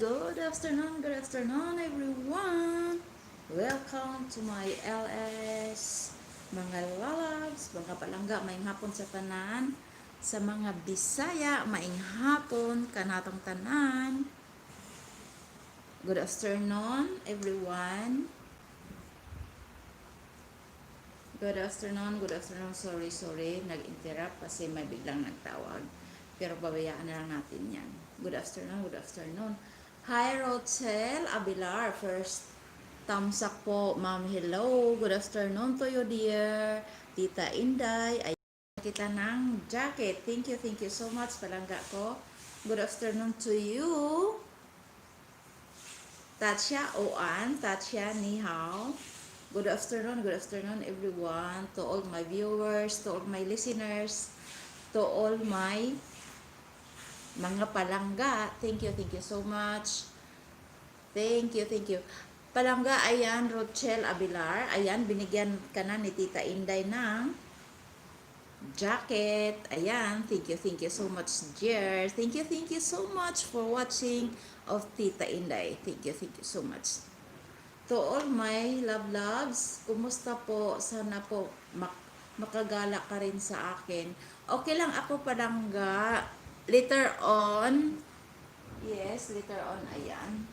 Good afternoon, everyone. Welcome to my LS. Mga lalabs, mga palangga, maayong hapon sa tanan. Sa mga Bisaya, maayong hapon kanatong tanan. Good afternoon, everyone. Good afternoon, good afternoon. Sorry, sorry, nag-interrupt kasi may biglang nagtawag. Pero babayaan na lang natin yan. Good afternoon, good afternoon. Hi, Rochelle Abilar. First thumbs up po, ma'am. Hello. Good afternoon to you, dear. Tita Inday. Ay kita ng jacket. Thank you so much, palangga ko. Good afternoon to you. Tatya 午安, 大家你好. Good afternoon, everyone. To all my viewers, to all my listeners, to all my mga palangga. Thank you so much. Thank you, thank you. Palangga, ayan, Rochelle Abilar. Ayan, binigyan ka na ni Tita Inday ng jacket. Ayan, thank you so much, dear. Thank you so much for watching of Tita Inday. Thank you so much. To all my love loves, kumusta po? Sana po makagala ka rin sa akin. Okay lang ako, palangga. Later on, yes, later on, ayan.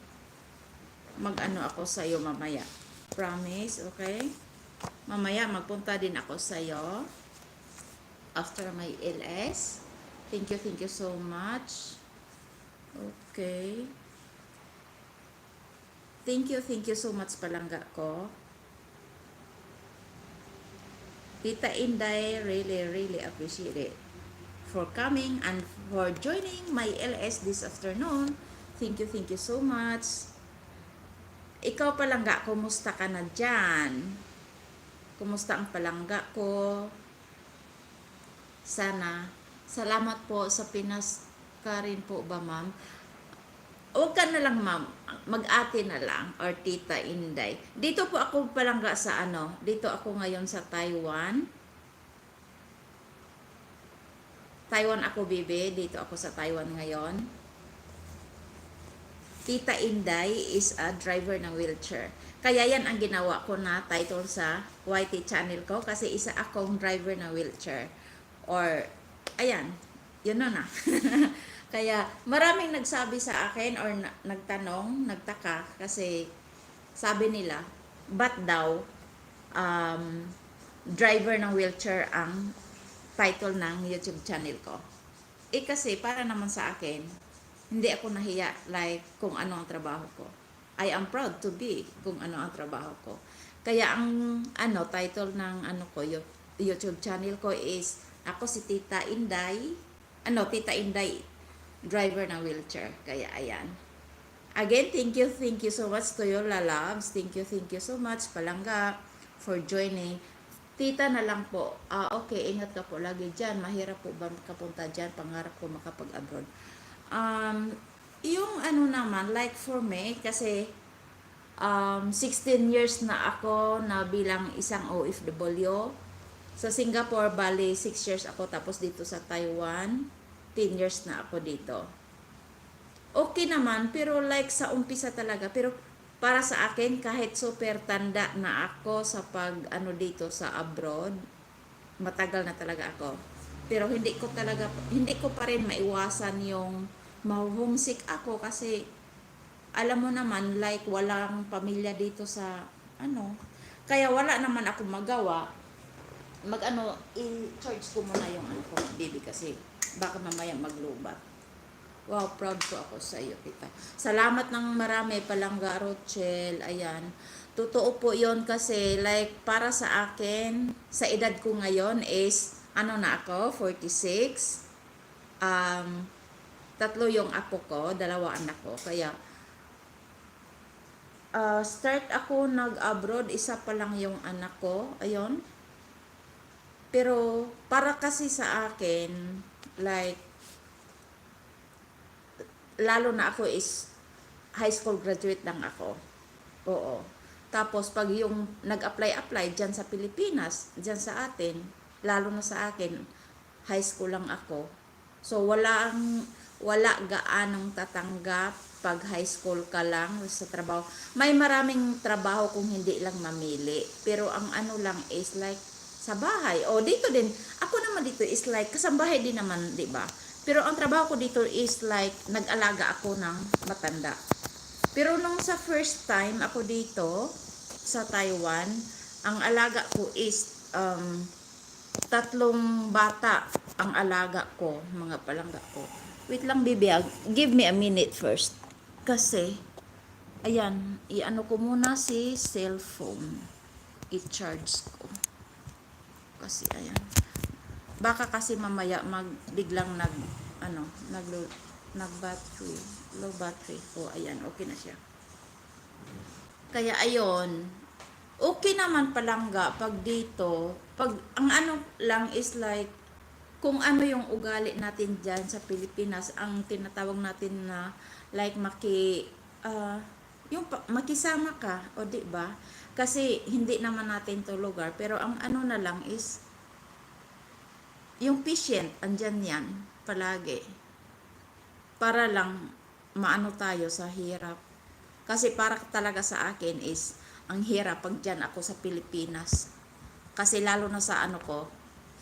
Mag-ano ako sa'yo mamaya. Promise, okay? Mamaya magpunta din ako sa'yo after my LS. Thank you so much. Okay. Thank you so much, palangga ko. Tita Inday really, really appreciate it for coming and for joining my LS this afternoon. Thank you so much. Ikaw, palangga, kumusta ka na dyan? Kumusta ang palangga ko? Sana. Salamat po. Sa Pinas ka rin po ba, ma'am? Huwag ka na lang, ma'am. Mag-ate na lang or Tita Inday. Dito po ako, palangga, sa ano. Dito ako ngayon sa Taiwan. Taiwan ako, bebe. Dito ako sa Taiwan ngayon. Tita Inday is a driver ng wheelchair. Kaya yan ang ginawa ko na title sa YT channel ko kasi isa akong driver ng wheelchair. Or, ayan, yun na na. Kaya maraming nagsabi sa akin or nagtanong, nagtaka kasi sabi nila, ba't daw driver ng wheelchair ang title ng YouTube channel ko? Eh kasi para naman sa akin, hindi ako nahiya like kung ano ang trabaho ko. I am proud to be kung ano ang trabaho ko. Kaya ang ano title ng ano ko YouTube channel ko is ako si Tita Inday, ano, Tita Inday driver ng wheelchair. Kaya ayan. Again, thank you so much to you, lalabs. Thank you so much, palangga, for joining. Tita na lang po. Ah, okay, ingat ka po lagi dyan. Mahirap po ba makapunta dyan? Pangarap ko makapag-abroad. Yung ano naman, like for me, kasi 16 years na ako na bilang isang OFW. Sa Singapore, bali 6 years ako. Tapos dito sa Taiwan, 10 years na ako dito. Okay naman, pero like sa umpisa talaga. Pero para sa akin, kahit super tanda na ako sa pag ano dito sa abroad, matagal na talaga ako. Pero hindi ko pa rin maiwasan yung ma-homesick ako kasi alam mo naman, like walang pamilya dito sa ano. Kaya wala naman ako magawa. Mag ano, i-charge ko muna yung ano ko, baby, kasi baka mamaya maglubat. Wow, proud po ako sa iyo, kita. Salamat ng marami, palangga Rochelle. Ayan. Totoo po yon kasi like para sa akin, sa edad ko ngayon is, ano na ako, 46. Tatlo yung apo ko, dalawa anak ko. Kaya, start ako nag-abroad, isa pa lang yung anak ko. Ayun. Pero, para kasi sa akin, like, lalo na ako is high school graduate lang ako. Oo. Tapos pag yung nag-apply-apply dyan sa Pilipinas, dyan sa atin, lalo na sa akin, high school lang ako. So wala gaanong tatanggap. Pag high school ka lang sa trabaho. May maraming trabaho kung hindi lang mamili. Pero ang ano lang is like sa bahay. O dito din, ako naman dito is like kasambahay din naman, 'di ba? Pero ang trabaho ko dito is like nag-alaga ako ng matanda. Pero nung sa first time ako dito sa Taiwan, ang alaga ko is tatlong bata ang alaga ko, mga palangga ko. Wait lang, baby, ah. Give me a minute first. Kasi, ayan, i-ano ko muna si cellphone. I-charge ko. Kasi, ayan. Baka kasi mamaya biglang ano, nag battery, low battery. Oh, ayan, okay na siya. Kaya ayon, okay naman, palangga, pag dito, pag ang ano lang is like kung ano yung ugali natin dyan sa Pilipinas, ang tinatawag natin na like makisama ka, o di ba? Kasi hindi naman natin to lugar, pero ang ano na lang is yung patient, andyan yan palagi. Para lang maano tayo sa hirap. Kasi para talaga sa akin is ang hirap pag dyan ako sa Pilipinas. Kasi lalo na sa ano ko,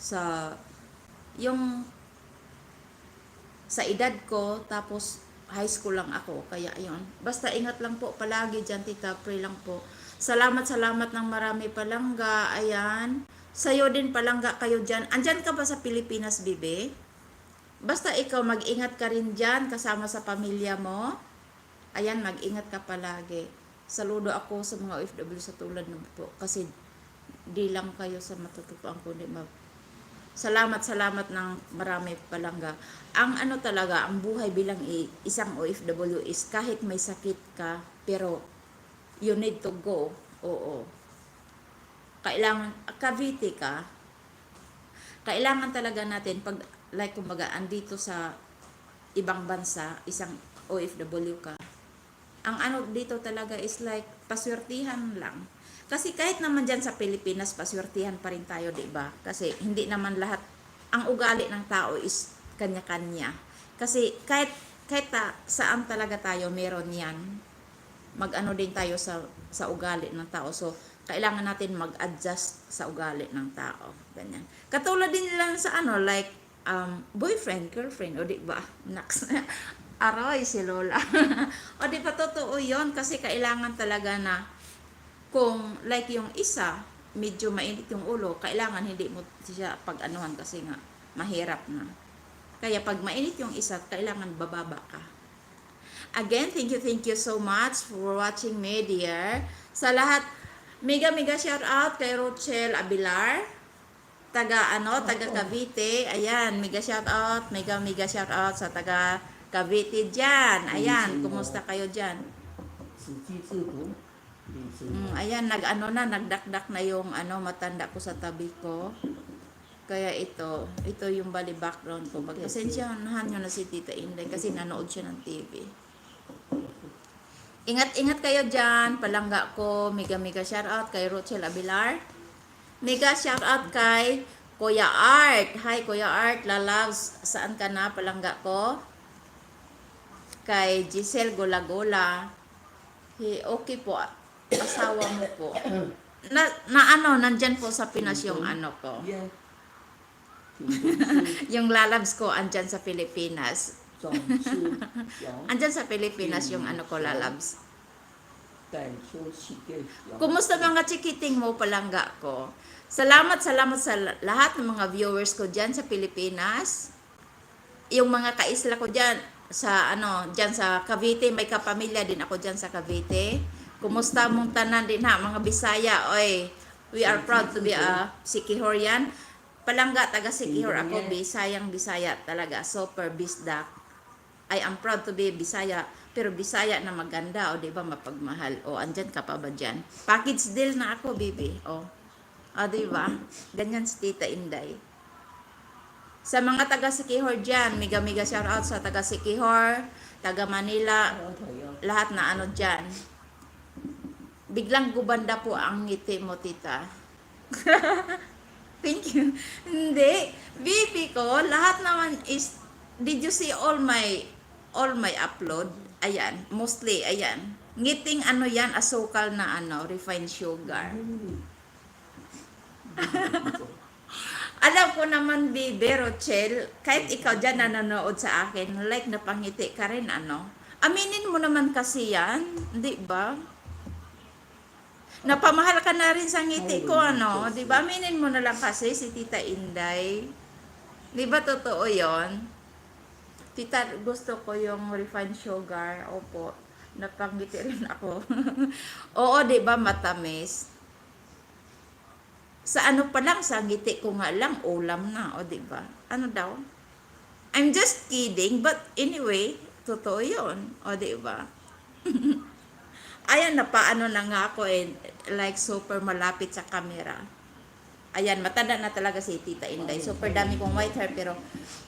sa yung sa edad ko, tapos high school lang ako. Kaya ayun. Basta ingat lang po palagi dyan, Tita. Pray lang po. Salamat, salamat ng marami, palangga. Ayan. Sa'yo din, palangga, kayo dyan. Andyan ka ba sa Pilipinas, Bibe? Basta ikaw, mag-ingat ka rin dyan kasama sa pamilya mo. Ayan, mag-ingat ka palagi. Saludo ako sa mga OFW sa tulad mo po. Kasi di lang kayo sa matutupuan kundi salamat, salamat ng marami, palangga. Ang ano talaga, ang buhay bilang isang OFW is kahit may sakit ka, pero you need to go. Oo. Kailangan, Cavite ka, kailangan talaga natin pag like kumbaga andito sa ibang bansa, isang OFW ka, ang ano dito talaga is like paswertihan lang. Kasi kahit naman dyan sa Pilipinas, paswertihan pa rin tayo, di ba? Kasi hindi naman lahat, ang ugali ng tao is kanya-kanya. Kasi kahit, kahit saan talaga tayo, meron yan. Mag-ano din tayo sa ugali ng tao. So, kailangan natin mag-adjust sa ugali ng tao. Ganyan. Katulad din lang sa ano, like, boyfriend, girlfriend, o di ba? Naks. Aroy, si Lola. O di ba totoo yon? Kasi kailangan talaga na kung like yung isa, medyo mainit yung ulo, kailangan hindi mo siya pag-anuhan kasi nga mahirap na. Kaya pag mainit yung isa, kailangan bababa ka. Again, thank you so much for watching me, dear. Sa lahat, mega mega shout out kay Rochelle Abilar. Taga ano, taga Cavite. Ayan, mega shout out, mega mega shout out sa taga Cavite diyan. Ayan, kumusta kayo diyan? 自给自足，饮食 Ayan, nag-ano na, nagdakdak na yung ano, matanda ko sa tabi ko. Kaya ito yung bali background ko. Pagpasensyahan nyo na si Tita Inday kasi nanood siya ng TV. Ingat-ingat kayo dyan, palangga ko. Mega mega shout out kay Rochelle Abilar. Mega shout out kay Kuya Art. Hi, Kuya Art, lalabs. Saan ka na, palangga ko? Kay Giselle Golagola. Hey, okay po. Asawa mo po. Na ano, nandyan po sa Pinas yung ano ko. 烟，品读书， Yung lalabs ko andyan sa Pilipinas. 总是小， Andyan sa Pilipinas yung ano ko, lalabs. 带出乞丐小。 Kumusta mga chikiting mo, palangga ko? Salamat, salamat sa lahat ng mga viewers ko dyan sa Pilipinas. Yung mga kaisla ko dyan sa ano, dyan sa Cavite, may kapamilya din ako dyan sa Cavite. Kumusta mong tanan din ha, mga Bisaya? Oy, we are proud to be a Siquijorian. Palangga, taga Siquijor ako, Bisayang Bisaya talaga, super bisdak. I am proud to be Bisaya, pero Bisaya na maganda, o di ba mapagmahal? O, andyan ka pa ba dyan? Package deal na ako, baby. O, o di ba? Ganyan si Tita Inday. Sa mga taga Siquijor dyan, mega mega shout out sa taga Siquijor, taga Manila, lahat na ano dyan. Biglang gumanda po ang ngiti mo, Tita. Thank you. Hindi. BP ko, lahat naman is, did you see all my All my upload. Ayan, mostly, ayan. Ngiting ano yan, asukal na ano, refined sugar. Alam ko naman, Bibi, Rochelle, kahit ikaw dyan nanonood sa akin, like napangiti ka rin, ano? Aminin mo naman kasi yan, di ba? Napamahal ka na rin sa ngiti ko, ano? Di ba? Aminin mo na lang kasi si Tita Inday. Di ba totoo yon? Tita, gusto ko yung refined sugar. Opo, napangiti rin ako. Oo, di ba matamis? Sa ano pa lang, sa ngiti ko nga lang, ulam na, o di ba? Ano daw? I'm just kidding, but anyway, totoo yun. O di ba? Ayan, napaano na nga ako eh, like super malapit sa camera. Ayan, matanda na talaga si Tita Inday. Super dami kong white hair, pero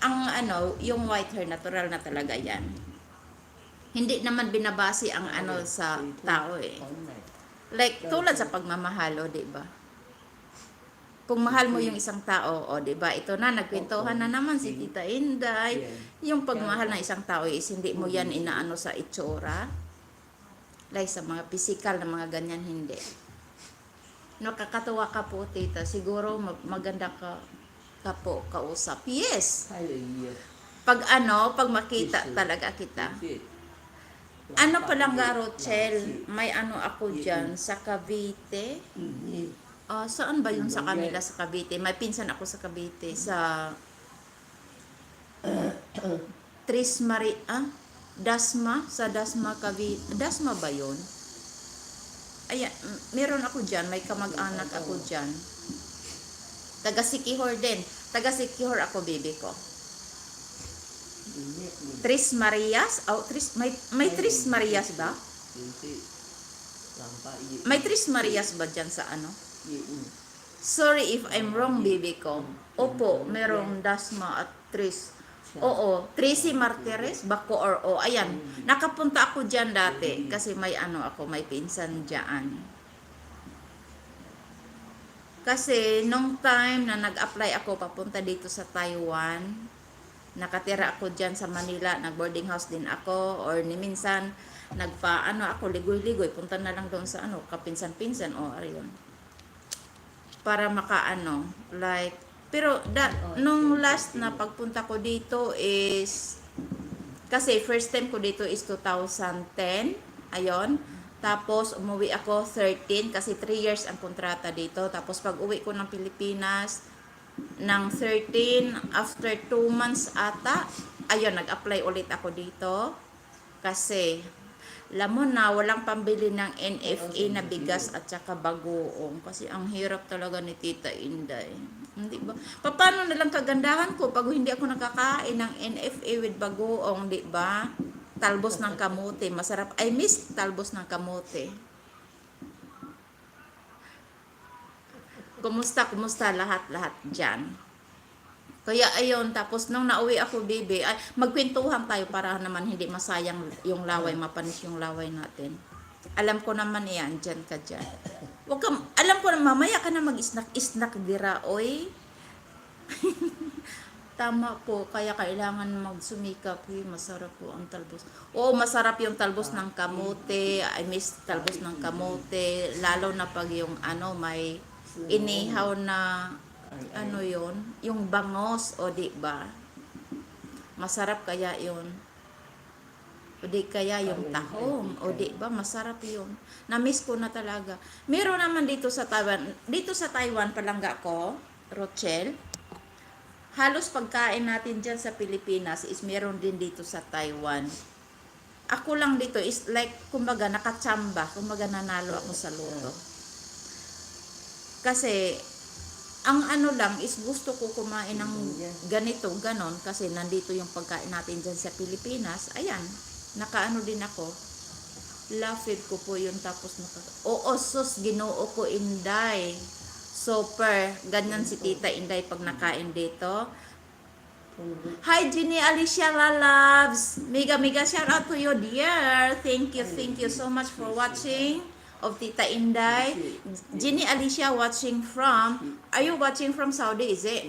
ang ano, yung white hair, natural na talaga yan. Hindi naman binabase ang ano sa tao eh. Like, tulad sa pagmamahal, o, di ba? Kung mahal mo yung isang tao, o, di ba? Ito na, nagkwentuhan na naman si Tita Inday. Yung pagmamahal ng isang tao is hindi mo yan inaano sa itsura. Like sa mga physical na mga ganyan, hindi. Nakakatuwa ka po, Tita. Siguro maganda ka po kausap. Yes! 太热。 Pag ano, pag makita talaga kita. Ano palang nga, Rochelle, may ano ako dyan sa Cavite. Ah, saan ba yun sa kanila sa Cavite? May pinsan ako sa Cavite sa Tres Maria, ah? Dasma, sa Dasma Cavite. Dasma ba yun? Ayan, meron ako dyan, may kamag-anak ako dyan. Taga Siquijor din. Taga Siquijor ako, baby ko. Tres Marias? Oh, may Tres Marias ba? May Tres Marias ba dyan sa ano? Sorry if I'm wrong, baby ko. Opo, merong Dasma at Tres. Oo, Tracy Martires, Bako or O. Ayan, nakapunta ako dyan dati kasi may ano ako, may pinsan dyan. Kasi nung time na nag-apply ako papunta dito sa Taiwan, nakatira ako dyan sa Manila, nag-boarding house din ako or ni minsan nagpa ano ako ligoy-ligoy, punta na lang doon sa ano, kapinsan-pinsan o ayun. Para makaano, like pero nung last na pagpunta ko dito is kasi first time ko dito is 2010, ayon. Tapos umuwi ako 13 kasi 3 years ang kontrata dito. Tapos pag uwi ko ng Pilipinas ng 13, after 2 months ata, ayun, nag-apply ulit ako dito. Kasi, alam mo na, walang pambili ng NFA na bigas at saka bagoong. Kasi ang hirap talaga ni Tita Inday. Hindi ba? Paano na lang kagandahan ko pag hindi ako nakakain ng NFA with bagoong, di ba? Talbos ng kamote. Masarap. I miss talbos ng kamote. Kumusta, kumusta lahat-lahat dyan? Kaya ayun, tapos nung nauwi ako, baby, ay, magkwentuhan tayo para naman hindi masayang yung laway, mapanis yung laway natin. Alam ko naman yan, dyan ka dyan. Wag ka, alam ko na mamaya ka na mag-snack-snack dira, oy. Tama po, kaya kailangan magsumikap. Uy, masarap po ang talbos. Oo, masarap yung talbos ng kamote. I miss talbos ng kamote. Lalo na pag yung ano, may inihaw na ano yon, yung bangos, o di ba? Masarap kaya yon. O di kaya yung tahong, o di ba? Masarap yun. Na-miss ko na talaga. Meron naman dito sa Taiwan, dito sa Taiwan palangga ko, Rochelle, halos pagkain natin dyan sa Pilipinas is meron din dito sa Taiwan. Ako lang dito is like, kumbaga, nakachamba. Kumbaga, nanalo ako sa lotto. Kasi, ang ano lang is gusto ko kumain ng ganito, ganon, kasi nandito yung pagkain natin dyan sa Pilipinas. Ayan, nakaano din ako. Love ko po yun tapos naka... Oo, sus, ginoo ko, Inday. Super. Ganyan si Tita Inday pag nakain dito. Hi, Ginny Alicia Lalabs. Mega, mega shout out to you, dear. Thank you so much for watching of Tita Inday. Ginny Alicia watching from, are you watching from Saudi, is it?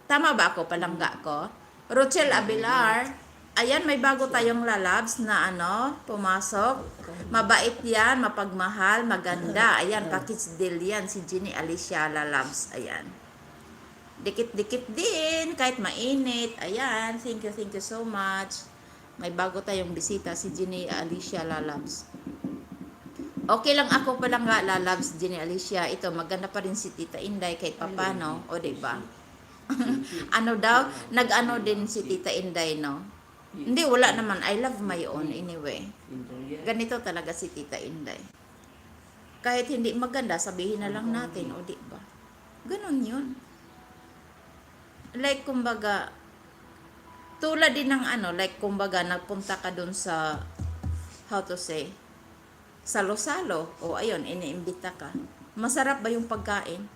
Tama ba ako, palangga ko? Rochelle Abelar. Ayan, may bago tayong lalabs na ano, pumasok. Mabait yan, mapagmahal, maganda. Ayan, package deal yan, si Ginny Alicia Lalabs. Ayan. Dikit-dikit din, kahit mainit. Ayan, thank you so much. May bago tayong bisita, si Ginny Alicia Lalabs. Okay lang ako pala nga, Lalabs, Ginny Alicia. Ito, maganda pa rin si Tita Inday kahit papano. O, diba? Ano daw? Nag-ano din si Tita Inday, no? Hindi, wala naman. I love my own anyway. 屏东县 Ganito talaga si Tita Inday. Kahit hindi maganda, sabihin na lang natin, o di ba? Ganon yun. Like, kumbaga, tulad din ng ano, like, kumbaga, nagpunta ka dun sa, how to say, salo-salo, o ayun, iniimbita ka. Masarap ba yung pagkain?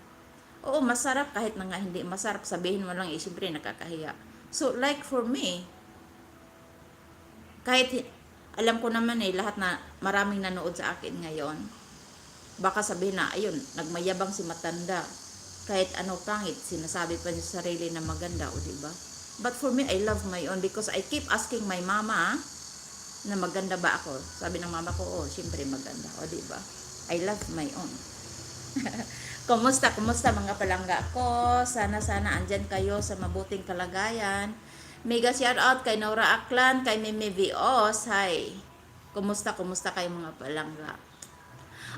Oo, masarap kahit na nga hindi masarap, sabihin mo lang, eh, siyempre nakakahiya. So, like for me, kahit alam ko naman eh, lahat na maraming nanood sa akin ngayon, baka sabihin na, ayun, nagmayabang si matanda. Kahit ano pangit, sinasabi pa niya sa sarili na maganda, o di ba? But for me, I love my own because I keep asking my mama na maganda ba ako. Sabi ng mama ko, oh, siyempre maganda, o di ba? I love my own. Kumusta, kumusta mga palangga ko? Sana, sana andyan kayo sa mabuting kalagayan. Mega shout out kay Nora Aklan, kay Mimi Vios. Hi. Kumusta, kumusta kayo mga palangga?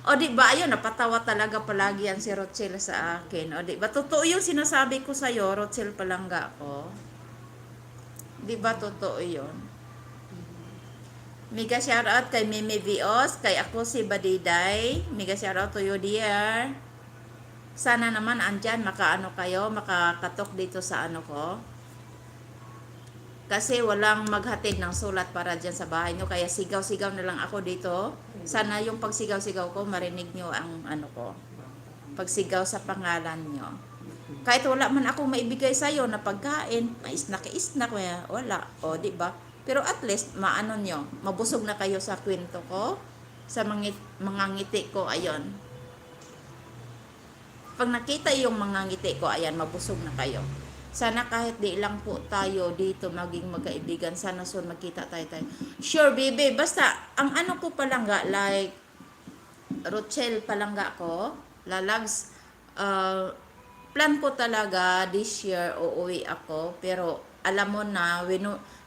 O di ba, ayun, napatawa talaga palagi yan si Rochelle sa akin. O di ba, totoo yung sinasabi ko sa'yo, Rochelle palangga ko. Di ba, totoo yun? Mega shout out kay Mimi Vios, kay ako si Badiday. Mega shout out to you, dear. Sana naman andyan, makaano kayo, makakatok dito sa ano ko. Kasi walang maghatid ng sulat para dyan sa bahay nyo. Kaya sigaw-sigaw na lang ako dito. Sana yung pagsigaw-sigaw ko, marinig nyo ang ano ko. Pagsigaw sa pangalan nyo. Kahit wala man akong maibigay sa'yo na pagkain, may snack-snack, wala. O, di ba? Pero at least, maano nyo, mabusog na kayo sa kwento ko, sa mga ngiti ko, ayon. Pag nakita yung mga ngiti ko, ayan, mabusog na kayo. Sana kahit di lang po tayo dito maging magkaibigan, sana soon magkita tayo tayo. Sure, baby. Basta, ang ano ko palangga, like, Rochelle palangga ko, lalabs, plan ko talaga this year uuwi ako, pero alam mo na,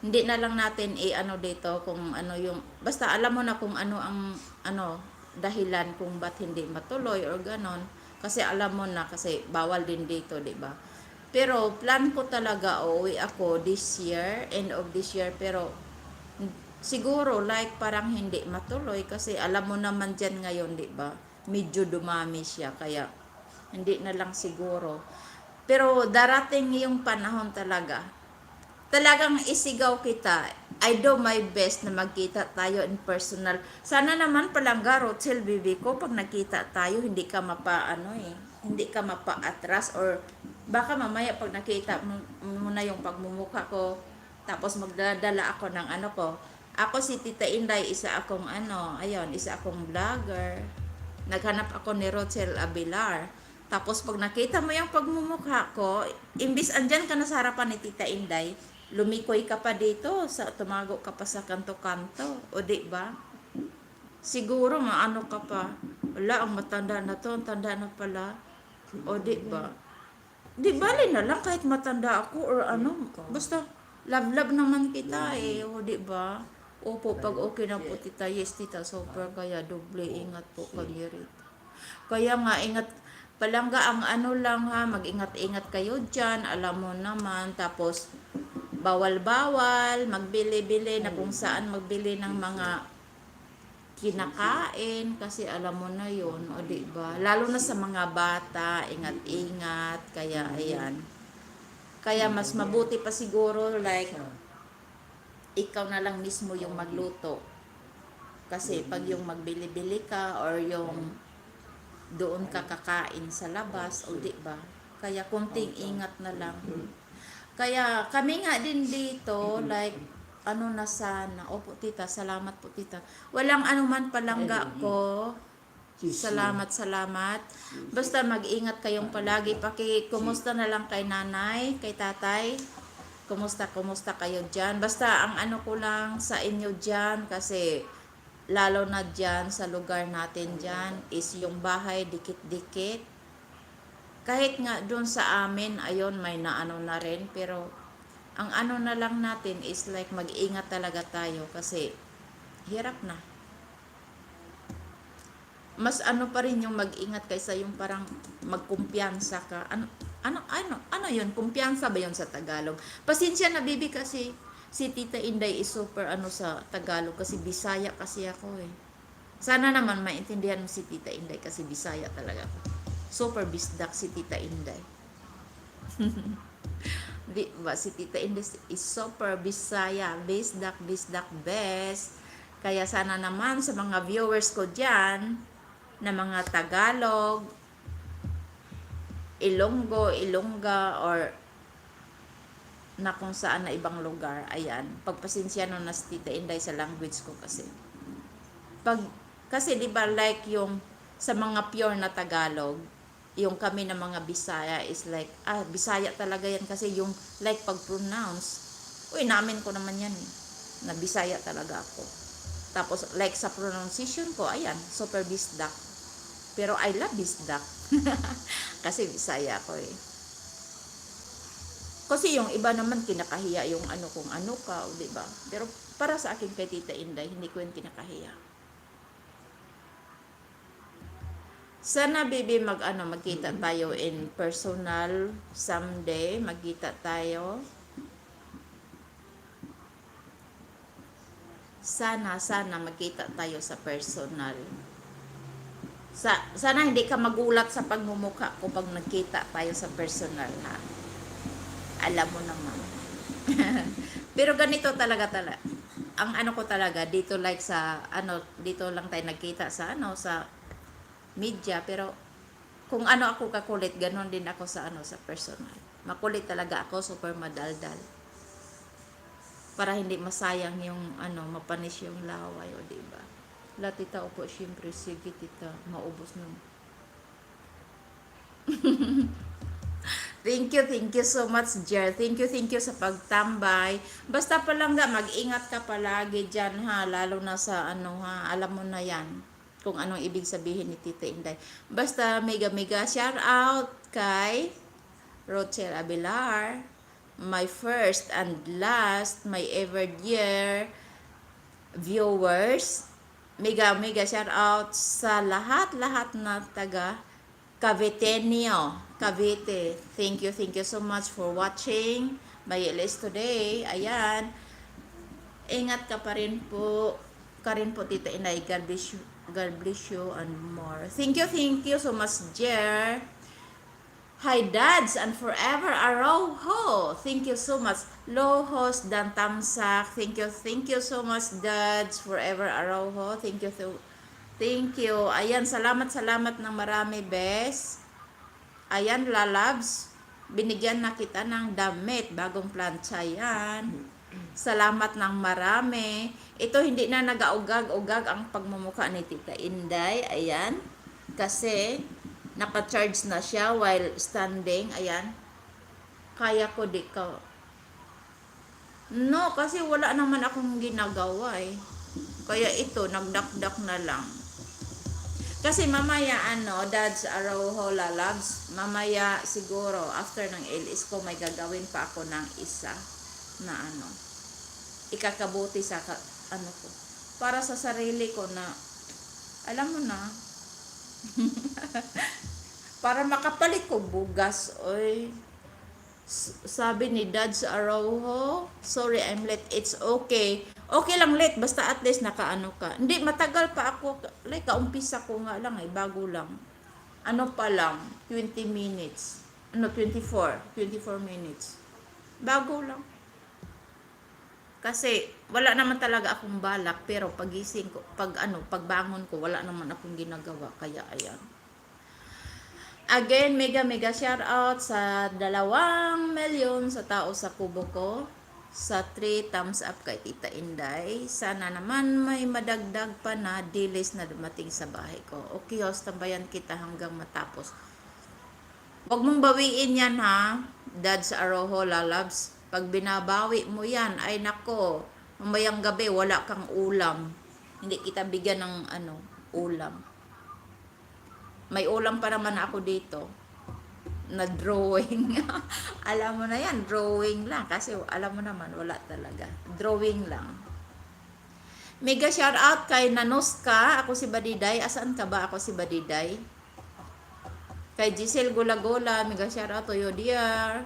hindi na lang natin i-ano dito kung ano yung, basta alam mo na kung ano ang, ano, dahilan kung ba't hindi matuloy or ganon. Kasi alam mo na, kasi bawal din dito, di ba? Pero plan ko talaga uuwi ako this year, end of this year, pero siguro like parang hindi matuloy kasi alam mo naman dyan ngayon, di ba? Medyo dumami siya, kaya hindi na lang siguro. Pero darating yung panahon talaga. Talagang isigaw kita. I do my best na magkita tayo in personal. Sana naman palangga, Rochelle, bibi ko, pag nagkita tayo, hindi ka mapa, ano eh, hindi ka mapa-atras or baka mamaya pag nakita mo na yung pagmumukha ko, tapos magdadala ako ng ano ko. Ako si Tita Inday, isa akong ano, ayun, isa akong vlogger. Naghanap ako ni Rochelle Abilar. Tapos pag nakita mo yung pagmumukha ko, imbis andyan ka na sa harapan ni Tita Inday, lumikoy ka pa dito, sa tumago ka pa sa kanto-kanto. O di ba? Siguro maano ka pa. Wala, ang matanda na to, ang tanda na pala. O di ba? Di bali na lang kahit matanda ako or ano. Basta love love naman kita eh. O di ba? Opo, pag okay na po tita. Yes tita, super kaya doble ingat po kami rito. Kaya nga ingat palangga ang ano lang ha, mag-ingat-ingat kayo diyan, alam mo naman. Tapos bawal-bawal, magbili-bili na kung saan magbili ng mga kinakain kasi alam mo na yon, o di ba? Lalo na sa mga bata, ingat-ingat, kaya ayan. Kaya mas mabuti pa siguro like ikaw na lang mismo yung magluto. Kasi pag yung magbili-bili ka or yung doon ka kakain sa labas, o di ba? Kaya konting ingat na lang. Kaya kami nga din dito, like, ano na sana. Opo, tita. Salamat po, tita. Walang anuman palangga ko. Salamat, salamat. Basta mag-ingat kayong palagi. Paki, kumusta na lang kay nanay, kay tatay. Kumusta, kumusta kayo dyan? Basta ang ano ko lang sa inyo dyan, kasi lalo na dyan sa lugar natin dyan, is yung bahay dikit-dikit. Kahit nga doon sa amin, ayun, may naano na rin, pero ang ano na lang natin is like mag-ingat talaga tayo kasi hirap na. Mas ano pa rin yung mag-ingat kaysa yung parang magkumpiyansa ka. Ano, ano, ano, ano yun? Kumpiyansa ba yun sa Tagalog? Pasensya na, bibi, kasi si Tita Inday is super ano sa Tagalog kasi Bisaya kasi ako eh. Sana naman maintindihan mo si Tita Inday kasi Bisaya talaga ako. Super bisdak si Tita Inday. Di ba si Tita Inday is super Bisaya, bisdak, bisdak best. Kaya sana naman sa mga viewers ko dyan, na mga Tagalog, Ilonggo, Ilongga, or na kung saan na ibang lugar, ayan, pagpasensya no na si Tita Inday sa language ko kasi. Pag, kasi di ba like yung sa mga pure na Tagalog, yung kami na mga Bisaya is like, ah, Bisaya talaga yan kasi yung like pag-pronounce, uy, namin ko naman yan eh, na Bisaya talaga ako. Tapos like sa pronunciation ko, ayan, super bisdak. Pero I love bisdak. Kasi Bisaya ako eh. Kasi yung iba naman kinakahiya yung ano kung ano ka, o di ba? Pero para sa akin kay Tita Inday, hindi ko yun kinakahiya. Sana, baby, mag ano, magkita tayo in personal someday, magkita tayo. Sana, sana magkita tayo sa personal. Sana hindi ka magulat sa pagmumukha ko pag nagkita tayo sa personal, ha. Alam mo naman. Pero ganito talaga talaga. Ang ano ko talaga dito, like sa ano, dito lang tayo nagkita sa ano, sa media, pero kung ano ako kakulit, ganon din ako sa ano, sa personal. Makulit talaga ako, super madaldal. Para hindi masayang yung ano, mapanis yung laway, o di ba? La tita, opo, syempre, sige tita, maubos na. Thank you so much, Jer. Thank you sa pagtambay. Basta palangga, mag-ingat ka palagi dyan, ha. Lalo na sa ano, ha. Alam mo na yan kung anong ibig sabihin ni Tita Inday. Basta mega mega shout out kay Rochelle Abelar, my first and last, my ever dear viewers. Mega mega shout out sa lahat-lahat na taga Caviteño, Cavite. Thank you so much for watching my list today. Ayan. Ingat ka pa rin po. Ka rin po, Tita Inay. God bless you and more. Thank you so much, Jer. Hi, Dads, and forever Aroho. Thank you so much. Lohos Dan Tamsak. Thank you so much, Dads. Forever Aroho. Thank you, thank you. Ayan, salamat, salamat ng marami, bes. Ayan, lalabs. Binigyan na kita ng damit. Bagong plantsa yan. Salamat ng marami. Ito, hindi na nagaugag-ugag ang pagmumukha ni Tita Inday. Ayan. Kasi naka-charge na siya while standing. Ayan. Kaya ko di ka. No, kasi wala naman akong ginagawa eh. Kaya ito, nagdakdak na lang. Kasi mamaya ano, Dads Araujo Lalabs, mamaya siguro after ng LS ko may gagawin pa ako ng isa na ano, ikakabuti sa ano ko. Para sa sarili ko na, alam mo na, para makapalit ko bugas, oy. Sabi ni Dads Araujo, "Sorry, I'm late." It's okay. Okay lang late, basta at least nakaano ka. Hindi, matagal pa ako. Like, kaumpisa ko nga lang eh, bago lang. Ano pa lang, 20 minutes. Ano, 24. 24 minutes. Bago lang. Kasi wala naman talaga akong balak, pero pagising ko, pag ano, pagbangon ko, wala naman akong ginagawa. Kaya ayan. Again, mega mega shout out sa 2 milyon sa tao sa kubo ko. Sa 3 thumbs up kay Tita Inday. Sana naman may madagdag pa na dilis na dumating sa bahay ko. Okay, host, tambayan kita hanggang matapos. Huwag mong bawiin yan ha. Dads Aroho Lalabs. Pag binabawi mo yan, ay nako, mamayang gabi wala kang ulam. Hindi kita bigyan ng ano, ulam. May ulam pa naman ako dito na drawing. Alam mo na yan, drawing lang. Kasi alam mo naman, wala talaga. Drawing lang. Mega shout out kay Nanoska. Ako si Badiday. Asaan ka ba? Ako si Badiday. Kay Giselle Gulagola. Mega shout out to you, dear.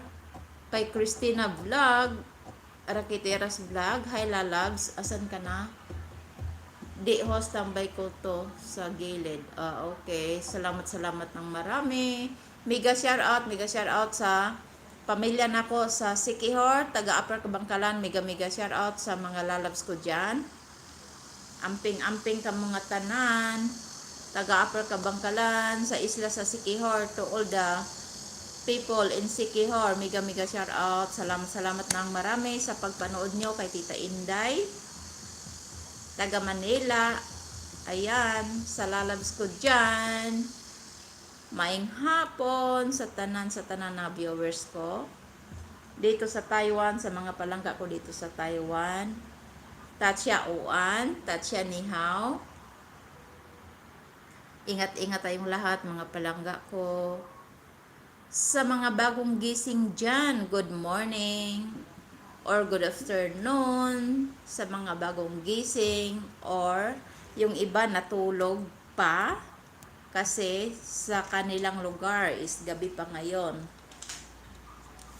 Kay Christina Vlog. Rakiteras Vlog. Hi, Lalabs. Asan ka na? Di host, tambay ko to sa gilid. Ah, okay. Salamat, salamat ng marami. Mega shout out sa pamilya nako sa Sikihor, taga Upper Kabangkalan. Mega mega shout out sa mga lalabs ko dyan. Amping-amping ka mga tanan. Taga Upper Kabangkalan, sa isla sa Sikihor, to all the people in Sikihor. Mega mega shout out. Salamat, salamat ng marami sa pagpanood nyo kay Tita Inday taga Manila. Ayan, sa lalabs ko dyan. Maing hapon sa tanan na viewers ko. Dito sa Taiwan, sa mga palangga ko dito sa Taiwan. 大家午安, 大家你好. Ingat-ingat tayong lahat, mga palangga ko. Sa mga bagong gising dyan, good morning or good afternoon sa mga bagong gising or yung iba natulog pa kasi sa kanilang lugar is gabi pa ngayon.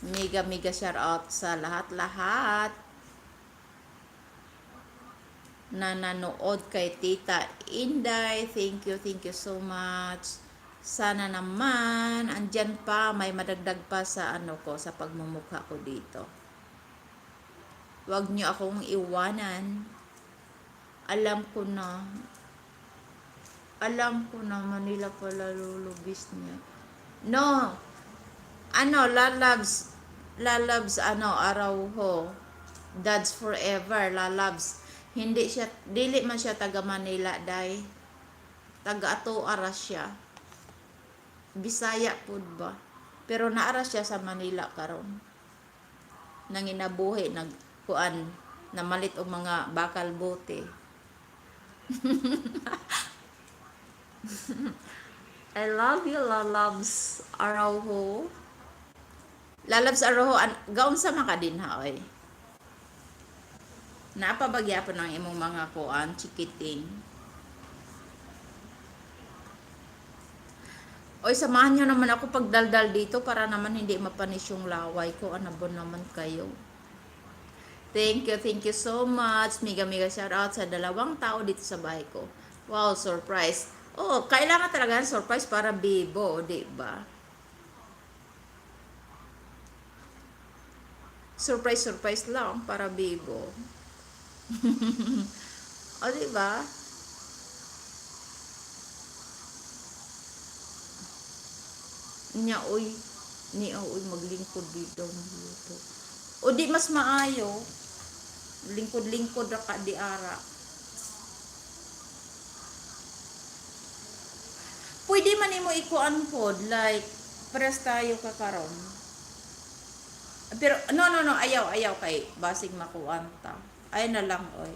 Mega mega shout out sa lahat-lahat na nanood kay Tita Inday. Thank you so much. Sana naman, andyan pa, may madagdag pa sa ano ko, sa pagmumukha ko dito. Huwag niyo akong iwanan. Alam ko na. Alam ko na Manila pala lulubis niya. No. Ano, lalabs, lalabs, ano, Araujo. That's forever, lalabs. Hindi siya, dili man siya taga Manila, day. Taga ato ara siya. Bisaya pud ba? Pero naara siya sa Manila karon. Nanginabuhi, nagkuan, namalit og mga bakal bote. I love you, lalabs Araujo. Lalabs Araujo, gaunsa man ka dinha, oy? Naa pa ba gyapon ang imong mga kuan, chikiting? Oy, samahan nyo naman ako pagdaldal dito para naman hindi mapanis yung laway ko. Ano ba naman kayo? Thank you so much. Mega mega shout out sa dalawang tao dito sa bahay ko. Wow, surprise. Oh, kailangan talaga ng surprise para bibo, di ba? Surprise, surprise lang para bibo. O, di ba? Nya, oy. Niya, oy, maglingkod dito. Magluto. O, di mas maayo. Lingkod-lingkod ra ka di ara. Pwede man nimo ikuan pod, like press tayo ka karon. Pero no, no, no, ayaw, ayaw kay basig makuan ta. Ay na lang, oy.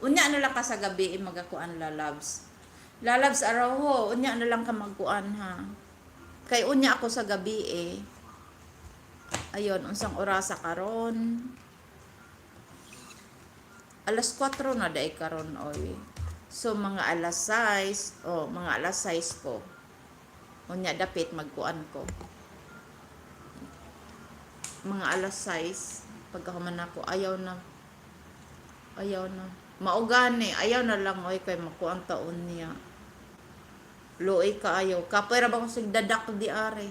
Unya na lang ka sa gabi eh, magakuan, lalabs. Lalabs Araujo, unya na lang ka magkuan ha. Kay unya ako sa gabi eh. Ayon, unsang orasa karon? Alas 4 na day karon, oy. So mga alas 6, oh, mga alas 6 ko. Unya dapit magkuan ko. Mga alas 6 pagkahuman ako, ayaw na. Ayaw na. Mao gani, ayaw na lang, oy, kay makuan taon niya. Luoy kaayo. Kapoy ra ba kung sigdadak di are.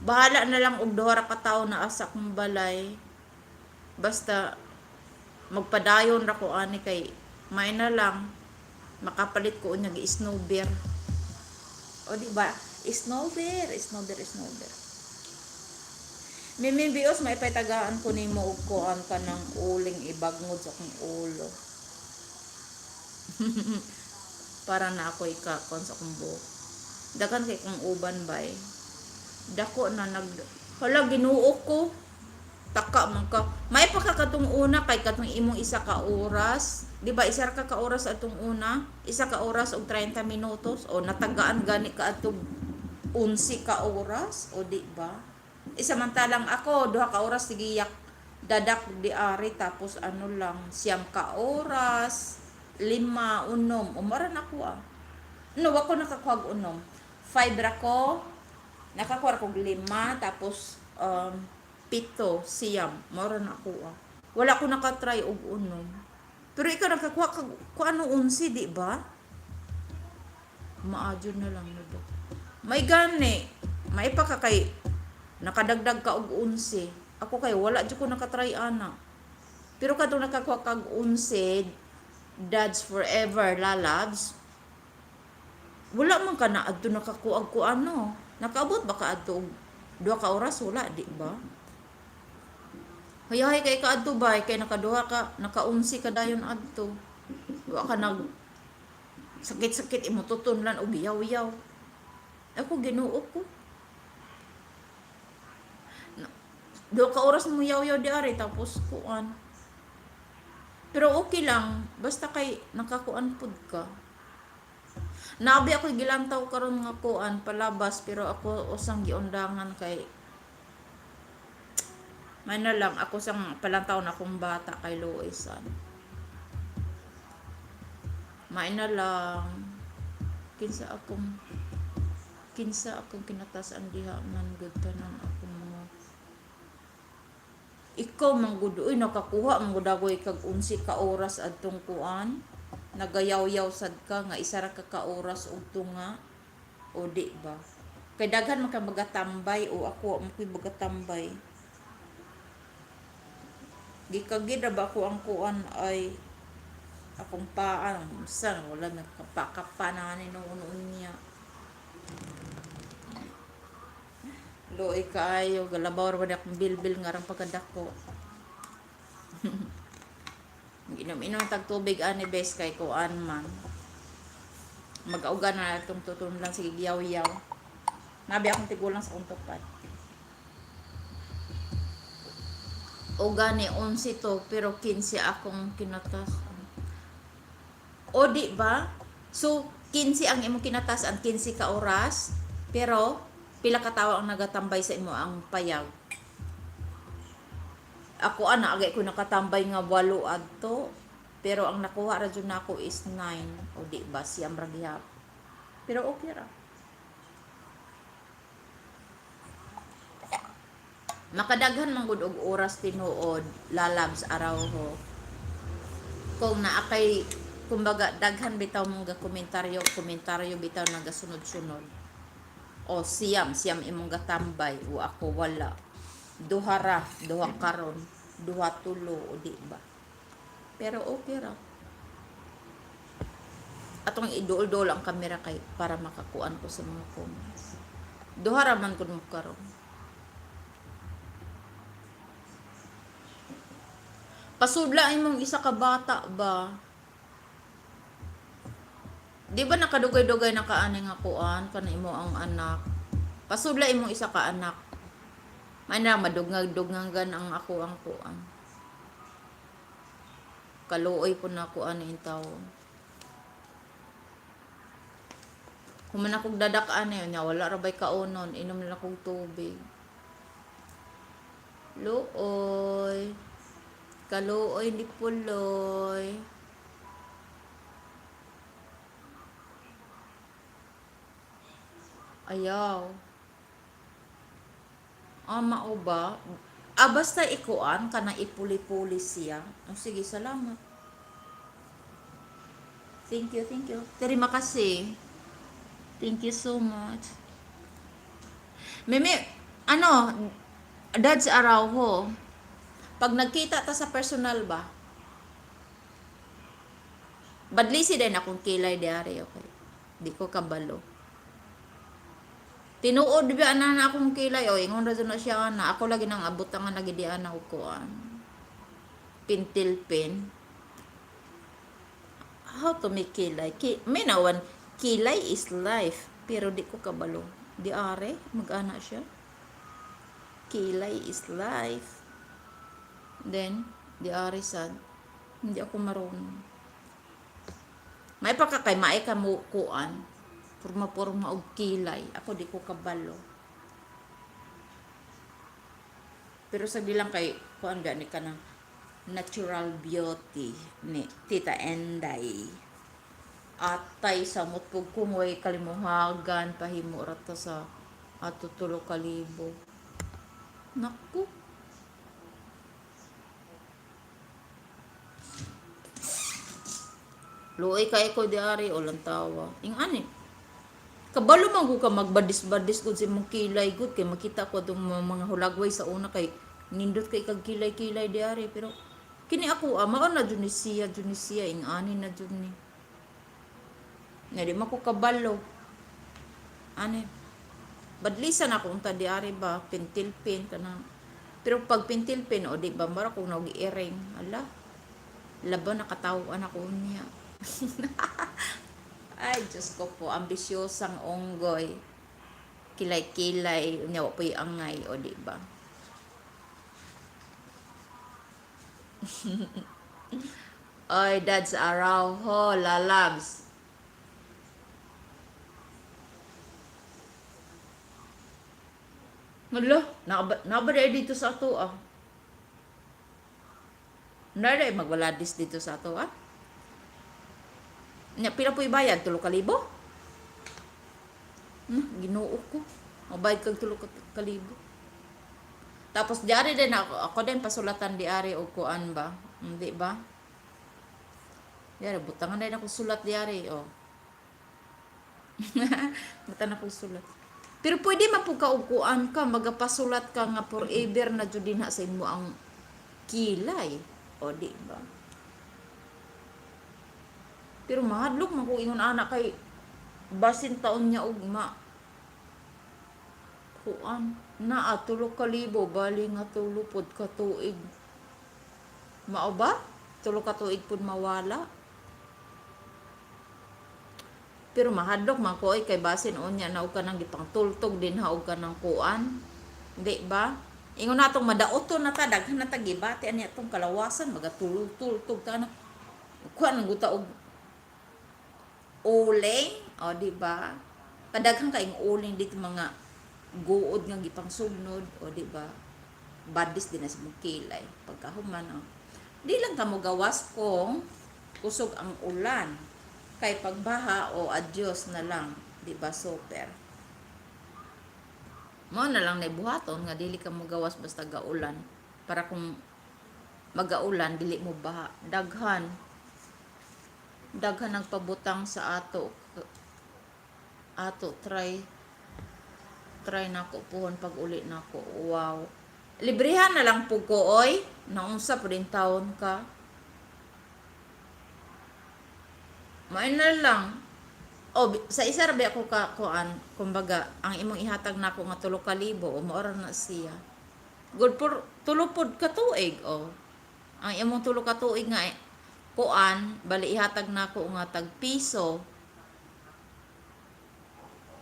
Bahala na lang og duha ra ka tawo na asa akong balay. Basta magpadayon ra ko ani kay may na lang makapalit ko unya gi snow bear. O, di ba? Snow bear, snow bear, snow bear. Mimi Bios, may paytagaan ko nimo og kuan ka ng uling ibagngod sa akong ulo. Para na ako ikakon sa akong buhok. Daghan kay kong uban bay. Dako na nag, hala, Ginoo ko. Taka man ka. May pa ka katong una kay katong imong isa ka oras. Di ba isa ra ka ka oras atong una? Isa ka oras og 30 minutos o natagaan gani ka atong 11 ka oras o di ba? Samantalang ako 2 ka oras sige yak dadak di ari, tapos ano lang 9 ka oras, 5, 6 umara na ko ah. No, ako nakakuha og 6. 5 ra ko, nakakuha ra kog 5, tapos 7, 9, mao na ako ah. Wala ko nakatry og 6. Pero ikaw nakakuha ka ku ano 11, di ba? Maadyo na lang na ba? May gani, may pa ka kay nakadagdag ka og 11. Ako kay wala jud ko nakatry ana. Pero kadtong nakakuha kag 11, dads forever lalabs. Wala man ka na adto nakakuag ko ano. Nakaabot ba ka adto og 2 ka oras, wala di ba? Hayahay kay ka adto ba kay nakaduha ka, naka-11 ka dayon adto. Wa ka nag sakit-sakit imo tutunlan og yaw-yaw. Ako, Ginoo ko. 2 ka oras mo yaw-yaw di ari tapos kuan. Pero okay lang basta kay nakakuan pud ka. Naabi ako gilantaw karon nga kuan palabas, pero ako usang giundangan kay may na lang ako sang palantaw na akong bata kay Luisan. May na lang kinsa akong kinatasan diha man gud tanan akong mga ikaw man gud uy nakakuha man gud agoy kag 11 ka oras adtong kuan, nagayaw-yaw sad ka nga isa ra ka ka oras og tunga o di ba, kay daghan man ka magatambay o ako mo koy magatambay, gikagid ra ba ako ang kuan ay akong paa unsa, wala nagkapa-kapa na ni noon niya. Luoy kaayo, galabaw ra ba akong bilbil nga rang pagkadako. Inom-inom tag tubig ani bes kay kuan man. Mag-auga na itong tutunlan, sige yaw-yaw. Nabi akong tigulang sa akong tupad. O gani 11 to pero 15 akong kinatas. O di ba? So 15 ang imong kinatas-an, 15 ka oras, pero pila ka tawo ang nagatambay sa imo ang payag? Ako ana agay ko nakatambay nga 8 adto, pero ang nakuha ra jud nako is 9, o di ba 9 ra gihapon. Pero okay ra. Makadaghan man gud og oras tinuod lalabs araw ho. Kung naa kay kumbaga daghan bitaw mong ga komentaryo, komentaryo bitaw nagasunod-sunod. O 9, 9 imong gatambay o ako wala. Duha ra, duha karon, duha tulo, o di ba? Pero okay ra. Atong iduol-duol ang kamera kay para makakuan ko sa mga comments. Duha ra man kun mo karon. Pasudla imong isa ka bata ba? Di ba nakadugay-dugay na kaani nga kuan kana imo ang anak? Pasudla imong isa ka anak. May na madugngag-dugnagan ang ako ang kuan. Kaluoy po na kuan ni tawo. Human akong dadak-an niya, wala ra bay kaunon, inom na akong tubig. Luoy. Kaluoy ni Puloy. Ayaw. Ah, mao ba? Ah, basta ikuan kana ipuli-puli siya. Oh, sige, salamat. Thank you, thank you. Terima kasih. Thank you so much. Meme, ano, Dads Araujo, pag nagkita ta sa personal ba, badlisi din akong kilay diari, okay? Di ko kabalo. Tinuod ba ana na akong kilay, o ingon ra na siya ana. Ako lagi nang abutangan lagi di ana og kuan. Pentel pen. How to make kilay? May nawan, kilay is life. Pero di ko kabalo. Di are, mag-ana siya. Kilay is life. Then, di ari sad. Hindi ako marunong. May pa ka kay maay ka mo kuan. Purma-purma og kilay. Ako di ko kabalo. Pero sa bilang kay kuan gani ka ng natural beauty ni Tita Enday. Atay sa mutpog kung way kalimuhagan pahimo ra ta sa ato 3,000. Naku. Luoy kay ko di ari o lantawa. Ing ani. Kabalo man ko ka magbadis-badis gud sa imong kilay gud kay makita ko atong mga hulagway sa una kay nindot kay kag kilay-kilay di ari, pero kini ako ah, mao na jud ni siya ing ani na jud ni. Na di man ko kabalo. Ani. Badlisan ako unta di ari ba pentil pin kana. Pero pag pentil pin o di ba mara kung nag iring ala. Laban nakataw-an ako niya. Ay, Diyos ko po, ambisyosang unggoy. Kilay-kilay, unya wa po'y angay, o di ba? Oy, Dads Araujo, lalabs. Malo, naaba dito sa ato ah. Nara magwaladis dito sa ato ah. Nya pila po'y bayad? 3,000? Ginoo ko. Mabayad kag 3,000. Tapos diari din ako, ako din pasulatan diari og kuan ba? Hindi ba? Diari butangan din ako sulat diari oh. Butangan ako sulat. Pero pwede man pud ka og kuan ka, magapasulat ka nga forever na jud dinha sa imo ang kilay. O di ba? Pero mahadlok man ko ingon ana kay basin taon niya og ma kuan naa 3,000 bali nga tulo pod ka tuig. Mao ba? 3 ka tuig pod mawala. Pero mahadlok man ko oy kay basin unya na og kanang gipangtultog din ha og kanang kuan. Di ba? Ingon natong madaoto na ta daghan na ta gibati ani atong kalawasan magatultultog ta na. Kuan ang guta og uling, o di ba? Kadaghan kaayong uling dito mga guod nga gipangsugnod, o di ba? Badis din na sa mong kilay pagkahuman oh. Di lang ka mo gawas kung kusog ang ulan. Kay pagbaha o adyos na lang, di ba super? Mo na lang na buhaton nga dili ka mo gawas basta gaulan para kung magaulan dili mo baha. Daghan. Daghan nagpabutang sa ato. Ato try try nako puhon pag uli nako. Wow. Librehan na lang pud ko oy. Naunsa pa din taon ka. Main na lang. O sa isa ra ba ako ka kuan, kumbaga ang imong ihatag nako nga 3,000 o mao ra na siya. Good for tulo pod ka tuig o. Ang imong 3 ka tuig nga eh, kuan, bali ihatag nako nga tag piso.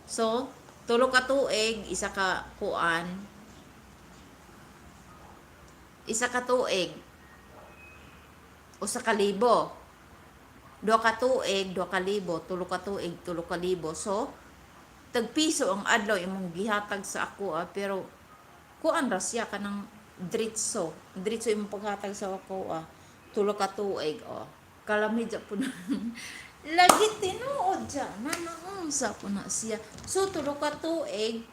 So, 3 ka tuig, isa ka kuan, 1 ka tuig, 1,000. 2 ka tuig, 2,000, 3 ka tuig, 3,000. So, tag piso ang adlaw imong gihatag sa ako ah, pero kuan ra siya kanang dritso. Dritso imong paghatag sa ako ah. 3 ka tuig oh. Kalami ja po na. Lagi tinuod ja na naunsa po na siya. So 3 ka tuig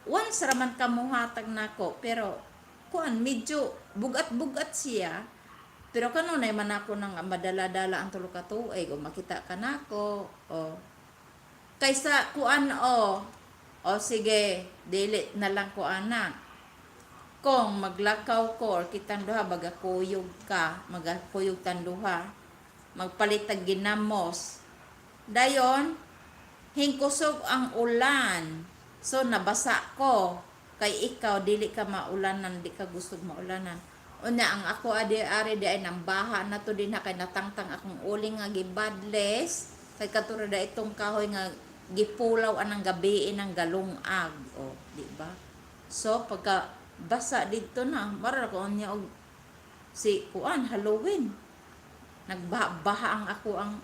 once raman ka mohatag nako pero kuan medyo bugat-bugat siya. Pero kanunay man ako nang madala-dala ang 3 ka tuig o makita ka nako o kaysa kuan o o sige dili na lang ko ana kung maglakaw ko or kitang duha baga kuyog ka magakuyog tan duha magpalit tag ginamos dayon hingkusog ang ulan, so nabasa ko kay ikaw dili ka maulanan, di ka gusto maulanan. Unya ang ako adi ari di ay nang baha na to din ha kay natangtang akong uling nga gibadles kay katura da itong kahoy nga gipulaw anang gabi ng galungag o di ba? So pagka basa didto na mara ko unya og Si kuan, Halloween. Nagbaha ang ako ang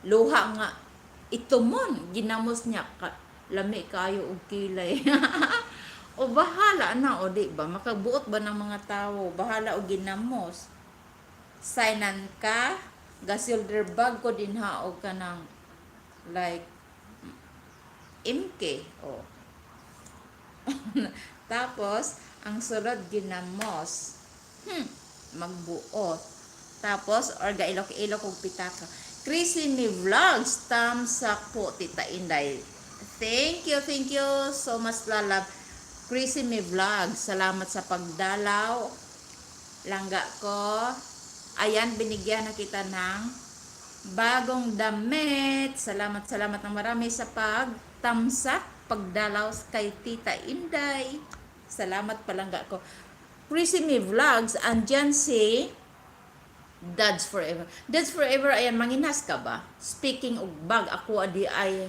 luha nga itumon ginamos niya ka, lami kayo og kilay. O bahala na, o di ba? Makabuot ba ng mga tao? Bahala og ginamos. Signan ka, ga shoulder bag ko din ha og kanang like MK. O. Tapos, ang sulod ginamos. Magbuot. Tapos, or gailok-ilok og pitaka. Chrissy Me Vlogs, thumbs up po, Tita Inday. Thank you so much, lalab. Chrissy Me Vlogs, salamat sa pagdalaw. Langga ko. Ayan, binigyan na kita ng bagong damit. Salamat, salamat ng marami sa pagtamsak, pagdalaw kay Tita Inday. Salamat, palangga ko. Chrissy Me Vlogs, andyan si Dads Forever. Dads Forever, ayan, manginas ka ba? Speaking of bag, ako adi ay,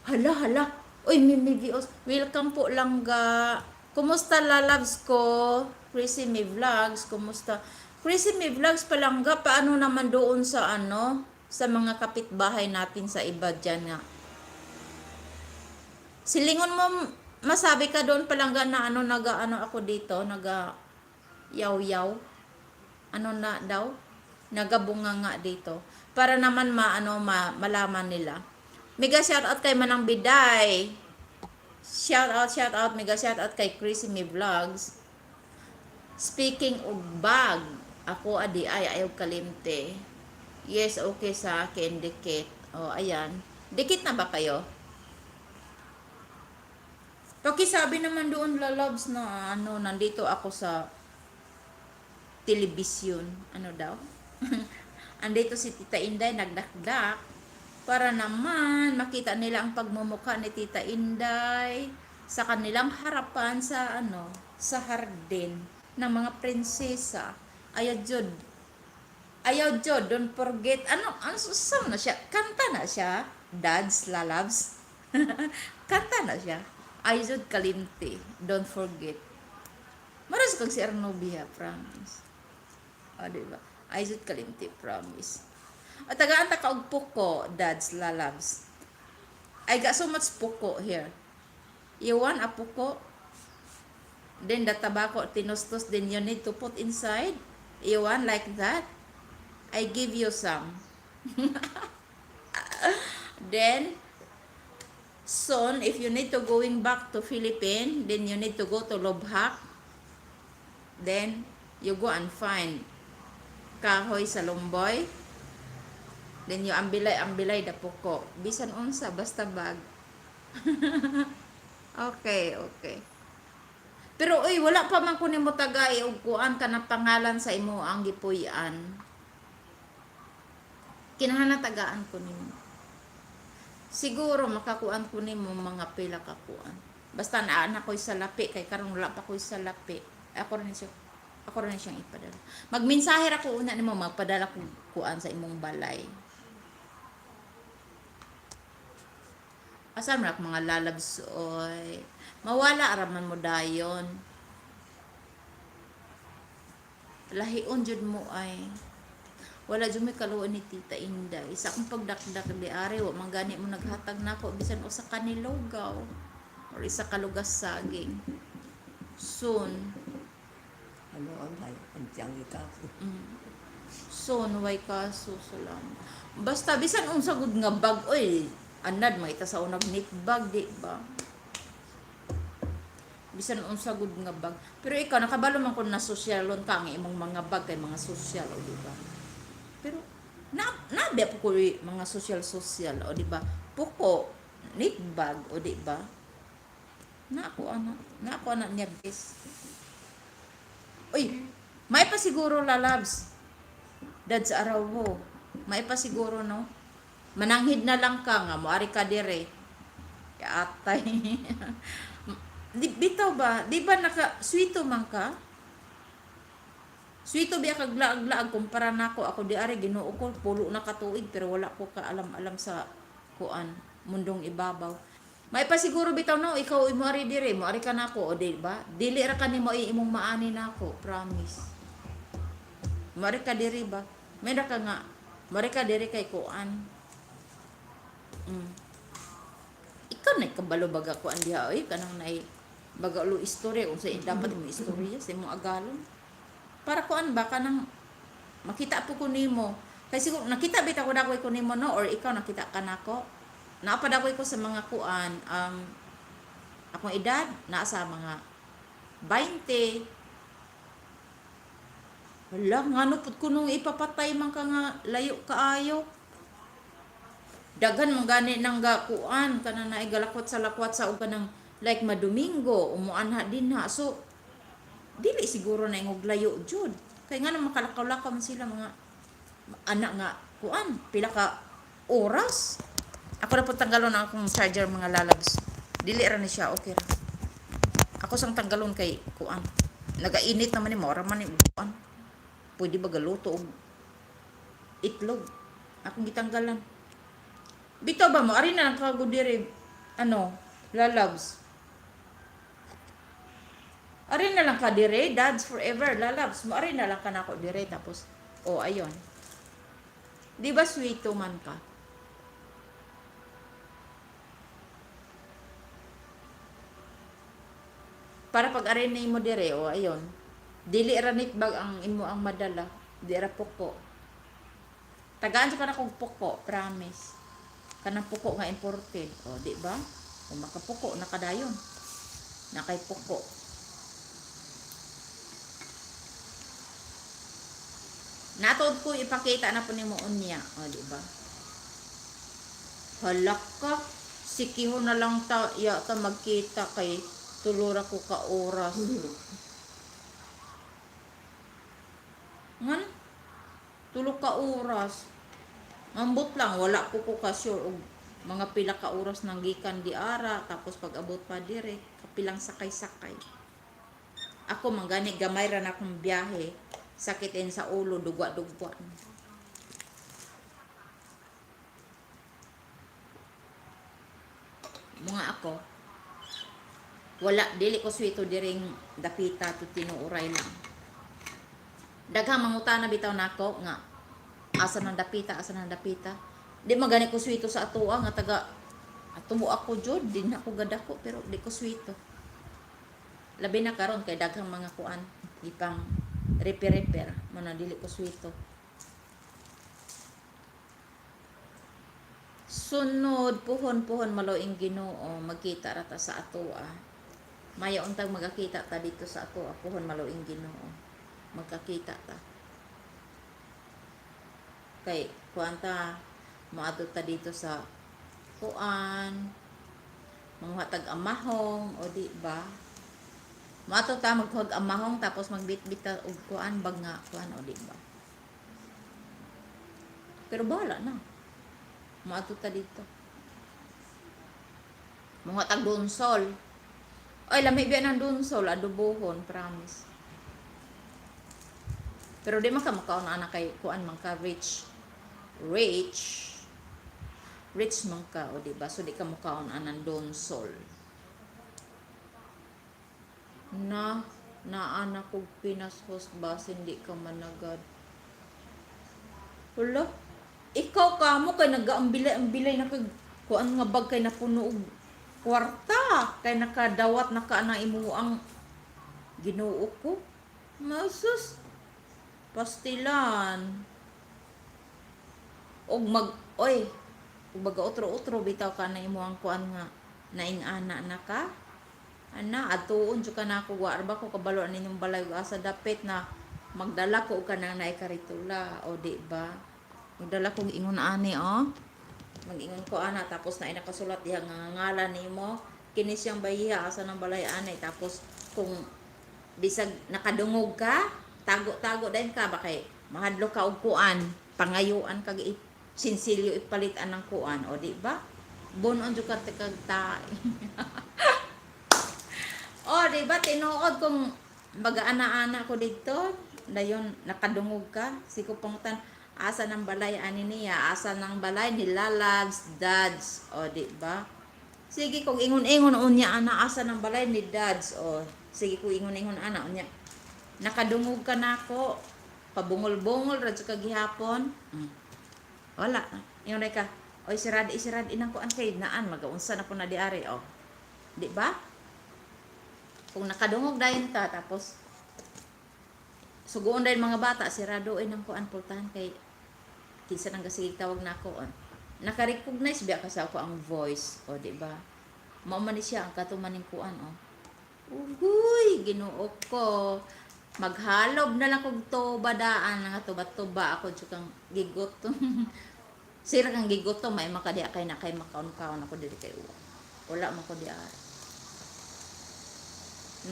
hala, hala. Uy, Mimi Vios, welcome po, langga. Kumusta, lalabs ko? Chrissy Me Vlogs, kumusta? Chrissy Me Vlogs, palangga, paano naman doon sa ano, sa mga kapitbahay natin sa iba dyan nga? Silingon mo, masabi ka doon, palangga, na ano, naga, ano ako dito, naga, yaw-yaw. Ano na daw? Nagabunga nga dito. Para naman maano malaman nila. Mega shout out kay Manang Biday. Shout out, shout out, mega shout out kay Chrissy Me Vlogs. Speaking of bag, ako adi ay ayaw kalimte. Yes, okay sa akin, dikit. Oh, ayan. Dikit na ba kayo? Pakisabi naman doon, lalabs, na ano, nandito ako sa telebisyon. Ano daw? Andito si Tita Inday, nagdakdak. Para naman makita nila ang pagmumukha ni Tita Inday sa kanilang harapan sa ano, sa hardin ng mga prinsesa. Ayaw jud. Ayaw jud, don't forget. Ano, ano susam na siya? Kanta na siya. Dads, lalabs. Kanta na siya. Ayaw jud kalimti. Don't forget. Maras kag si Arnovia, promise. O, di ba? Ayaw jud kalimti, promise. At tagaan ta ka og puko, dads, lalabs. I got so much puko here. You want a puko? Then the tobacco tinustos, then you need to put inside. You want like that? I give you some. Then, soon, if you need to going back to Philippines, then you need to go to Lobhak. Then, you go and find kahoy sa lumboy. Then you ambilay-ambilay da puko. Bisan unsa, basta bag. Okay. Pero uy, wala pa man ko nimo tagay og kuan ka na pangalan sa imo ang gipuy-an. Kinahanglan tagaan ko nimo. Siguro makakuan ko nimo mga pila ka kuan. Basta naa na ko'y salapi kay karon wala pa ko'y salapi. Ako rin siyang ipadala. Magmensahe ra ko una nimo, magpadala ko kuan sa imong balay. Asa man ako mga lalabs oy? Mawala ra man mo dayon. Lahion jud mo ay. Wala jud may kaluoy ni Tita Inday. Sa akong pagdakdak di ari, wa man gani mo naghatag nako bisan usa ka nilugaw or isa ka lugas saging. Soon, 很多安排很讲一大堆。 Soon way kaso, salamat. Basta bisan unsa gud nga bag oy, anad makita sa unag knit bag, di ba? Bisan unsa gud nga bag. Pero ikaw nakabalo man kon na sosyalon ka ang imong mga bag kay mga sosyal, o di ba? Pero na nabi po ko mga social social, o di ba? Puko knit bag, o di ba? Na ako ana, na ako ana niya bis. Uy, may pa siguro, lalabs. Dad sa araw mo. May pa siguro, no? Mananghid na lang ka nga, moari ka dire. Atay. Di, bitaw ba? Di ba naka, swito man ka? Swito biya kag laag-laag kumpara nako ako di ari, Ginoo ko, pulo na ka tuig pero wala ko kaalam-alam sa kuan mundong ibabaw. May pa siguro bitaw, no, ikaw mo ari dire, mo ari ka nako, o di ba? Dili ra ka nimo imong maani nako, promise. Mari ka diri ba? May ka nga. Mari ka diri kay kuan. Ikaw na kabalo baga kuan diha oy, kanang nay baga ulo istorya unsa dapat mo istorya sa imong agalon. Para kuan ba kanang makita po ko nimo. Kay siguro nakita bitaw ko dakoy ko nimo, no, or ikaw nakita ka nako. Naapadakoy ko sa mga kuan ang akong edad naa sa mga 20. Hala, ngano pud ko nung ipapatay man ka nga layo kaayo. Daghan man gani nang gakuan kana na igalakwat sa lakwat sa og kanang like madomingo umuanha dinha. So dili siguro na ingog layo jud. Kay ngano makalakaw-lakaw man sila mga anak nga kuan pila ka oras. Ako na po tanggalon ang akong charger, mga lalabs. Dili ra ni siya, okay ra. Ako sang tanggalon kay kuan. Nagainit naman ni mora man ni kuan. Pwede ba galuto og itlog? Akong gitanggalan. Bitaw ba mo? Ari na lang ka diri, ano, lalabs. Ari na lang ka dire, dads forever, lalabs. Mo ari na lang ka nako dire, tapos oh, ayon. Di ba sweeto man ka? Para pag ari na mo dire, oh, ayon. Dili ra bag ang imo ang madala. Di ra poko. Tagaan sa ka na kog poko, promise. Kanang puko nga imported. O, di ba? Kung makapuko, nakadayon. Nakay puko. Natod ko ipakita na po nimo unya. O, di ba? Halak ka. Sikiho na lang ta, ya ta magkita kay tulura ko ka oras. Ngan? Tulo ka oras. Ambot lang, wala ko ka sure og mga pila ka oras nang gikan di ara, tapos pag abot pa dire, kapilang sakay-sakay. Ako man gani gamay ra na akong biyahe, sakitin sa ulo, dugwa-dugwa. Mga ako, wala, dili ko swito diring dapita to tinuuray lang. Daghang mangutana bitaw nako nga asa nang dapita, asa nang dapita. Di magani ko swito sa atoa nga taga atubo ako jud, di na ako gadako pero di ko swito. Labi na karon kay daghang mga kuan ipang repair-repair, man na dili ko swito. Sunod puhon-puhon maluing Ginoo, magkita ra ta sa atoa. Mayo untag magakita ta dito sa atoa, puhon maluing Ginoo. Magkakita ta. Kay kuan ta, moadto ta dito sa kuan, manguha tag amahong, o di ba? Moadto ta magkuhag amahong tapos magbitbit ta og kuan bag nga kuan, o di ba? Pero bahala na. Moadto ta dito. Manguha tag donsol. Ay, lami biya ng donsol, adobohon, promise. Pero di man ka makaon ana kay kuan man ka, rich. Rich. Rich man ka, o di ba? So di ka mukaon anang donsol. Na naana kog Pinas host basin di ka managad. Hala, ikaw kamo kay nagaambilay-ambilay na kag kuan nga bag kay napuno og kwarta kay nakadawat na ka na imo ang Ginoo ko. Masus. Pastilan. Og mag oy, ug baga otro-otro bitaw ka na imo ang kuan nga naing ana na ka. Ana, atuon jud ka na ako, wa ra ba ko kabalo ninyong balay ug asa dapit na magdala ko og kanang naay karitula, o di ba? Magdala kog ingon ani, oh. Mag-ingon ko ana, tapos na nakasulat diha nga ngalan nimo, kini siyang bayiha asa nang balay ani, tapos kung bisag nakadungog ka, tago-tago dayon ka ba kay mahadlok ka og kuan, pangayuan kag sinsilyo ipalit anang kuan, o di ba? Bunon jud ka kag tae. O, di ba tinuod kung baga ana-ana ko dito, dayon nakadungog ka, siko pangutan asa ng balay ani niya, asa ng balay ni Lalabs Dads, o di ba? Sige kung ingon-ingon unya ana asa ng balay ni Dads, o sige kung ingon-ingon ana unya. Nakadungog ka nako. Pabungol-bungol ra jud ka gihapon. Wala. Ingon ka, "Oy, sirad, isirad inang kuan kay naan magaunsa na po na diari, oh." Di ba? Kung nakadungog dayon ta, tapos suguon dayon mga bata, sirado inang kuan pultahan kay kinsa nang gasige tawag nako, oh. Naka-recognize biya ka sa ako ang voice, oh, di ba? Mao man ni siya ang katumaning kuan, oh. Uhuy, Ginoo ko. Maghalob na lang kog tuba daan nga tuba-tuba ako jud kang gigutom. Sira kang gigutom may makadiya kay na kay makaon-kaon ako dili kay uwa. Wala man ko diari.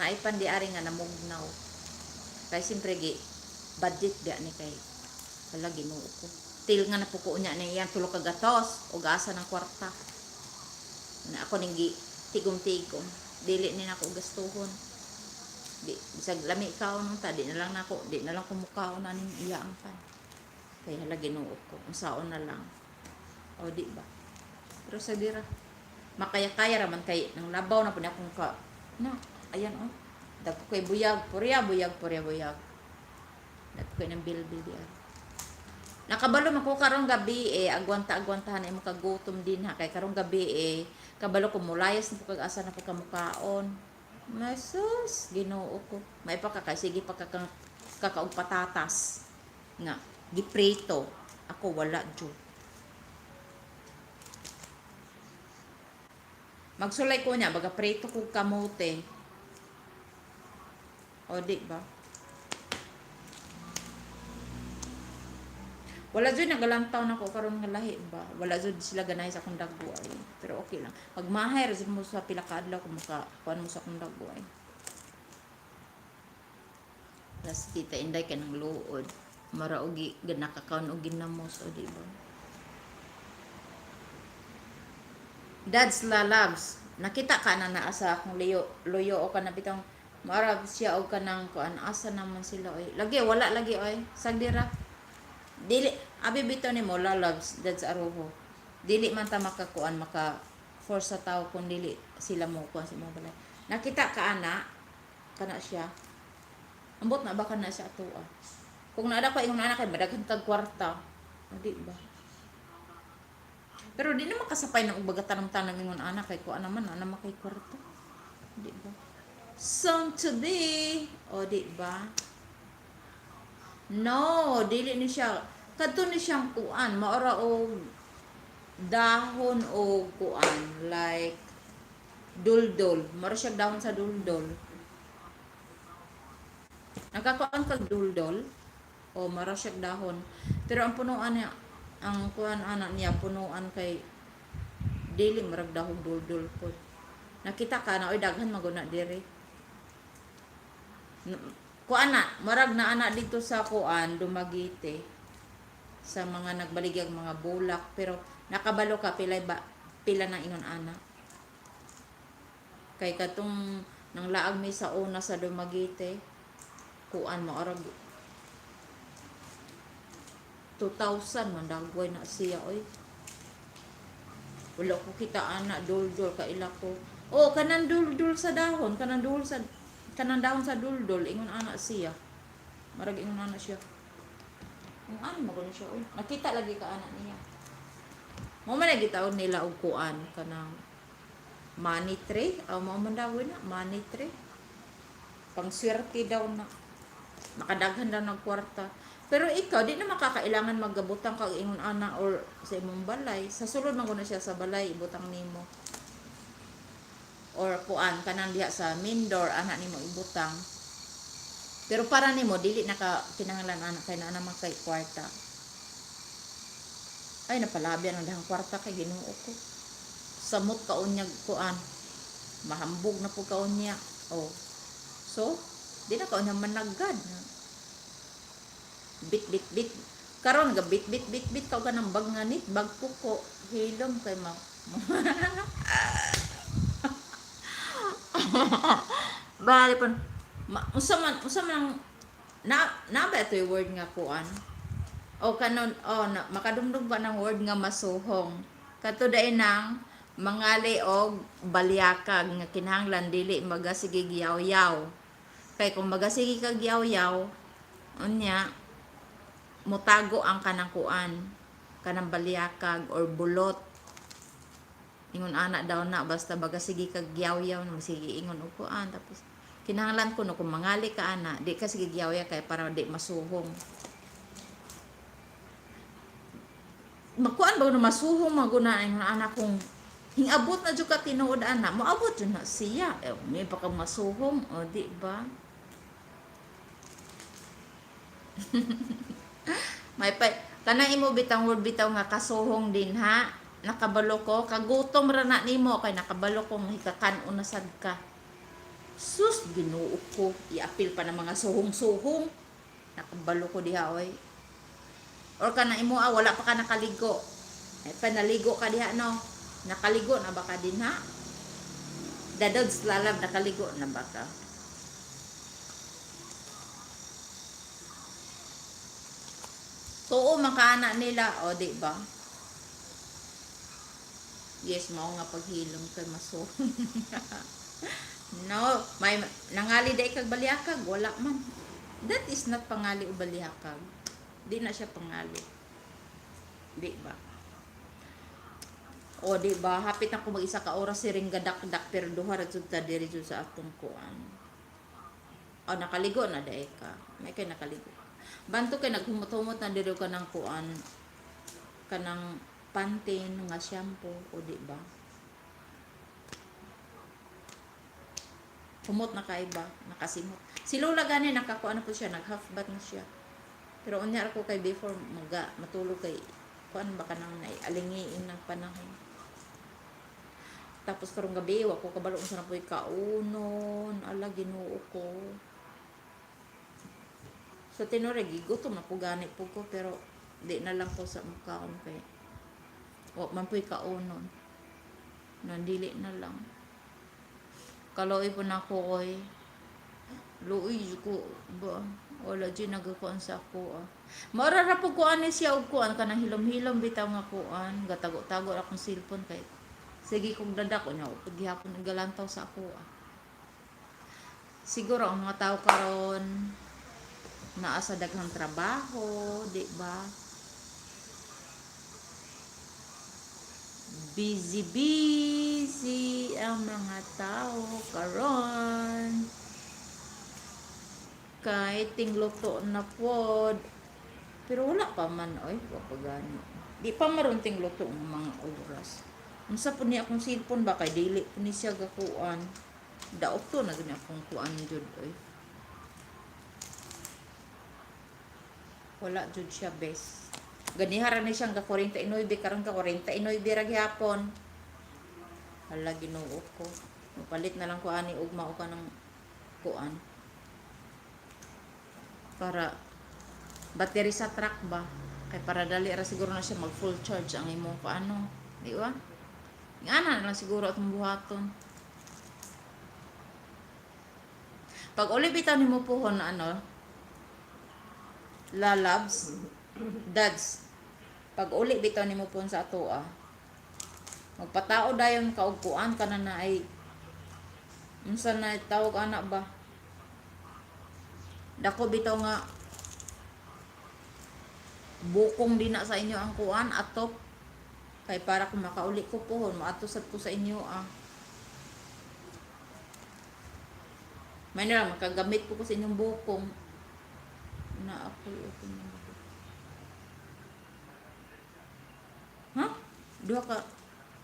Naipan diari nga namugnaw. Kay siyempre gi budget biya ni kay hala, Ginoo ko. Til nga napuko niya ni iyang tulo ka gatos o asa ng kwarta. Na ako ning gi tigom-tigom. Dili ni nako gastuhon. Di bisag lami kaon ta, di na lang nako, di na lang kumukaon na ning iya ang kan. Kay hala, Ginoo ko, unsaon na lang. O di ba? Pero sa dira makaya-kaya raman kay nang labaw na po niya akong ka na ayan, oh. Dagko kay buyag, purya buyag, purya buyag. Dagko kay ng bilbil di ari. Nakabalo man ko karong gabi eh, agwanta-agwantahan ay makagutom din ha kay karong gabi eh kabalo ko mulayas na po kag asa na po kamukaon. Masus, Ginoo ko. May pa ka kay sige pa ka kakaog patatas nga giprito. Ako wala jud. Magsulay ko niya, baga prito ko kamote. O, di ba? Wala jud nagalantaw na ko karon nga lahi ba. Wala jud sila ganahi sa akong dagway. Pero okay lang. Magmahay ra jud mo sa pila ka adlaw kung maka kuan mo sa akong dagway. Tas Tita Inday kay nang luod. Mara og nakakaon og ginamos, o di ba? Dads la loves. Nakita ka na naa sa akong luyo, luyo o kana bitong maarab siya og kanang kuan, asa naman sila oy. Lagi wala lagi oy. Sagdira. Dili abi bitaw nimo, lalabs, Dads Aroho. Dili man ta makakuan, maka force sa tao kung dili sila mo kuan sa mga balay. Nakita ka ana kana siya. Ambot na ba kana sa atoa? Kung naada ko ingon ana kay madaghan kag kwarta. O, di ba? Pero di naman kasapay ng ubaga tanong-tanong ingon ana kay kuan naman ana man kay kwarta. Di ba? Soon to be. O, di ba? No, dili ni siya. Kadto ni siyang kuan, maora og dahon o kuan like duldol. Mara siya dahon sa duldol. Nakakuan kag duldol o mara siya dahon. Pero ang punuan niya, ang kuan ana niya punuan kay dili marag dahon duldol pod. Nakita ka na oy, daghan maguna diri. Kuan na, marag na ana dito sa kuan Dumaguete sa mga nagbaligyag mga bulak, pero nakabalo ka pila ba pila na ingon ana kay katong nang laag mi sa una sa Dumaguete, kuan mo arag 2,000 man dagway na siya oy. Wala ko kita ana duldul kaila ko. Oh, kanang duldul sa dahon, kanang dul sa kanang dahon sa duldul ingon ana siya. Marag ingon ana siya. Ang ano mo siya oy. Nakita lagi ka ana niya. Mo man lagi gitawag nila og kuan kanang money tree. Aw, mo man daw na money tree. Pangswerte daw na. Makadaghan daw ng kwarta. Pero ikaw, di na makakailangan maggabutang kag ingon ana or sa imong balay. Sa sulod man na siya sa balay, ibutang nimo. Or kuan kanang diha sa main door ana nimo ibutang. Pero para nimo dili na ka kinahanglan ana kay naa naman kay kwarta. Ay, napalabi ang dahang kwarta kay Ginoo ko. Samot ka unyag kuan. Mahambog na po ka unya. Oh. So, di na ka unya managad. Bit bit bit. Karon ga bit bit bit bit ka kanang bag nga nit bag kuko hilom kay ma. Bali pon ma, unsa man ang na na ba ito yung word nga kuan? O kanon oh na, makadumdum ba ng word nga masuhong? Kato dai nang mangali og balyakag nga kinahanglan dili magasige yaw-yaw. Kay kung magasige kag yaw-yaw, unya Mutago ang kanang kuan, kanang baliyakag or bulot. Ingon ana daw na, basta baga sige kag yaw-yaw, sige ingon og kuan, tapos kinahanglan ko no kung mangali ka ana, di ka sige yaw-yaw kay para di masuhong. Makuan ba na masuhong maguna ingon ana, kung hingabot na jud ka tinuod ana, moabot jud na siya. Eh, may pa kang masuhong, o di ba? May pa kanang imo bitang word bitaw nga kasuhong din ha. Nakabalo ko kagutom ra na nimo kay nakabalo ko nga hikakan-on na sad ka. Sus, Ginoo ko, iapil pa ng mga suhong-suhong. Nakabalo ko diha oy. Or kana imo ah, wala pa ka nakaligo. Eh, pa naligo ka diha no. Nakaligo na ba ka din ha? Dadods lalab, nakaligo na ba ka? Tuo man ka ana nila, o di ba? Yes, mao nga paghilom kay maso. No, may nangali day kag baliyakag, wala man. That is not pangali o baliyakag. Di na siya pangali. Di ba? O di ba, hapit na ko mag-isa ka oras siring gadakdak pero duha ra jud ta diri jud sa atong kuan. O nakaligo na day ka. May kay nakaligo. Banto kay naghumot-humot na diri ka ng kuan, kanang Pantene nga shampoo, o di ba? Humot na kay ba, nakasimot. Si Lola gani nakakuan na po siya, nag half bath na siya. Pero unya ra ko kay before maga matulog kay kuan ba kanang naialingiin ng panahon. Tapos karong gabi wa ko kabalo unsa na po'y kaunon. Ala, Ginoo ko. Sa tinuod gigutom na po gani po ko pero di na lang ko sa mukaon kay wa man po'y kaunon. Nandili na lang. Kaluoy po na ako oy. Luoy ko ba? Wala di nagakuan sa ako ah. Maura ra po kuan ni siya og kuan kanang hilom-hilom bitaw nga kuan, gatago-tago ra akong cellphone kay sige kong dadak unya paghihapon nagalantaw sa ako ah. Siguro ang mga tao karon naa sa daghang trabaho, di ba? Busy busy ang mga tao karon. Kay tingluto na pod. Pero wala pa man oy, wa pa gani. Di pa maron tingluto ang mga oras. Unsa po niya akong cellphone ba kay dili po ni siya gakuan. Daot to na gani akong kuan jud oy. Wala jud siya best. Ganiha ra ni siyang ga 49, karon ka 49 ra gihapon. Hala, Ginoo ko. Mapalit na lang ko ani ugma o kanang kuan. Para battery sa truck ba? Kay para dali ra siguro na siya mag full charge ang imong paano. Di ba? Nga na lang siguro atong buhaton. Pag uli bitaw nimo puhon ano, lalabs, dads. Pag uli bitaw nimo puhon sa ato ah. Magpatao dayon ka og kuan kana na ay unsa na tawag ana ba? Dako bitaw nga bukong din na sa inyo ang kuan atop kay para kung makauli ko pohon moadto sad ko sa inyo ah. May na lang, makagamit po ko sa inyong bukong na ako open na. Ha? Duha ka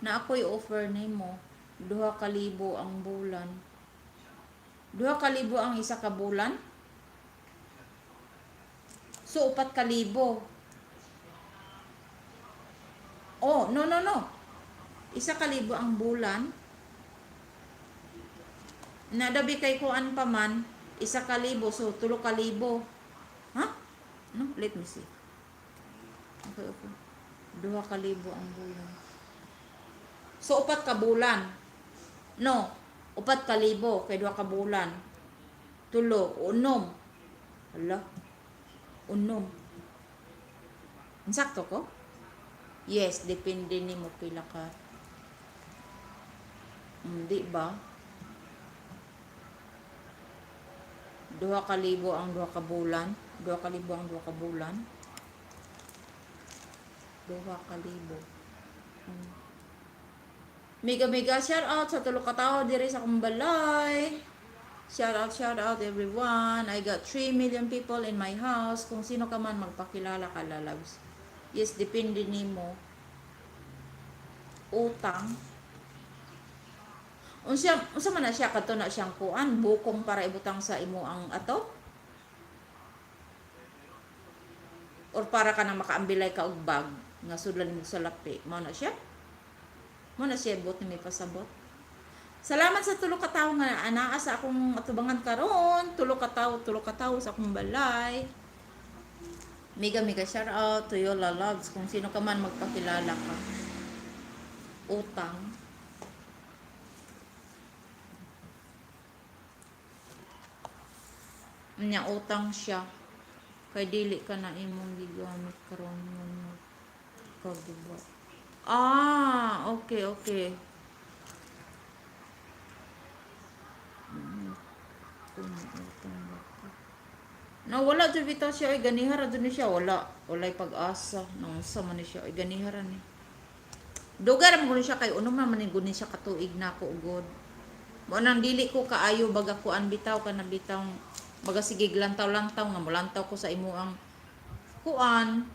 na ako'y offer nimo 2,000 ang bulan. 2,000 ang isa ka bulan? So 4,000. Oh, no, no, no. 1,000 ang bulan. Nadabi kay kuan pa man, 1,000, so 3,000. Ha? No, let me see. Okay. 2,000 ang bulan. So, 4 ka bulan. No, 4,000 kay 2 ka bulan. Tulo, 6. Hala. 6. Insakto ko? Yes, depende nimo pila ka. Hindi ba? 2,000 ang 2 ka bulan. 2,000 ang 2 ka bulan. 2,000. Mega mega shout out sa tulo ka tawo diri sa akong balay. Shout out everyone. I got 3 million people in my house. Kung sino ka man, magpakilala ka, lalabs. Yes, depende nimo. Utang. Unsa man na siya kadto na siyang kuan, bukong para ibutang sa imo ang ato? Or para ka na makaambilay ka og bag nga sudlan nimo sa lapi. Mao na siya? Mao na siya buot ni may pasabot. Salamat sa tulo ka tawo nga anaa sa akong atubangan karon. Tulo ka tawo sa akong balay. Mega mega shout out to you loves. Kung sino ka man, magpakilala ka. Utang. Nya utang siya. Kay dili ka na imong gigamit karon nga kaguba. Ah, okay. Utang ba ka? No, wala jud bitaw siya ay ganihara jud ni siya, wala. Walay pag-asa nang sa man ni siya ay ganihara ni. Dugay ra man gud siya kay unom man man gud ni siya katuig na ako ugod. Mo nang dili ko kaayo baga kuan bitaw kana bitaw baga sige lantaw-lantaw nga mulantaw ko sa imo ang kuan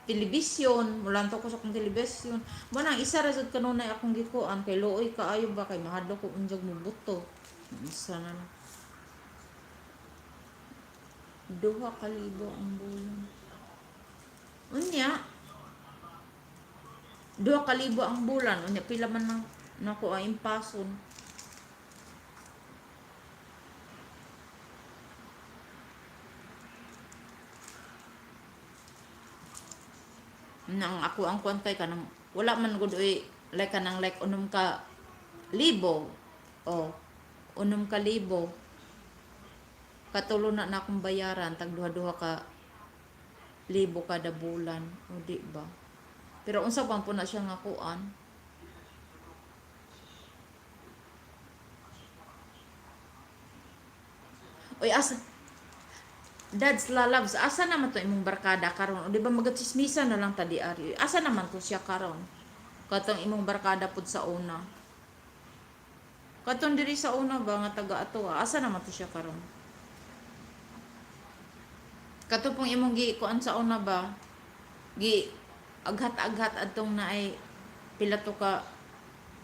telebisyon, mulantaw ko sa akong telebisyon. Mo nang isa ra jud kanunay akong gikuan kay luoy kaayo ba kay mahadlok ko unyag mobuto. Isa na lang. 2,000 ang bulan. Unya, 2,000 ang bulan. Unya, pila man nang nako ang impason. Nang ako ang kuan kay kanang wala man gud oy, like kanang like 6,000. O 6,000 katulo na na akong bayaran, tag 2-2 ka libo kada bulan, o di ba? Pero unsa pa po na siya nga kuan? Oy, asa Dads lalabs, asa naman to imong barkada karon? O di ba magatsismisa na lang ta di ari? Asa naman to siya karon? Katong imong barkada pud sa una. Katong diri sa una ba nga taga ato, ah? Asa naman to siya karon? Kato pong imong gi kuan sa una ba? Gi aghat-aghat adtong na ay pila to ka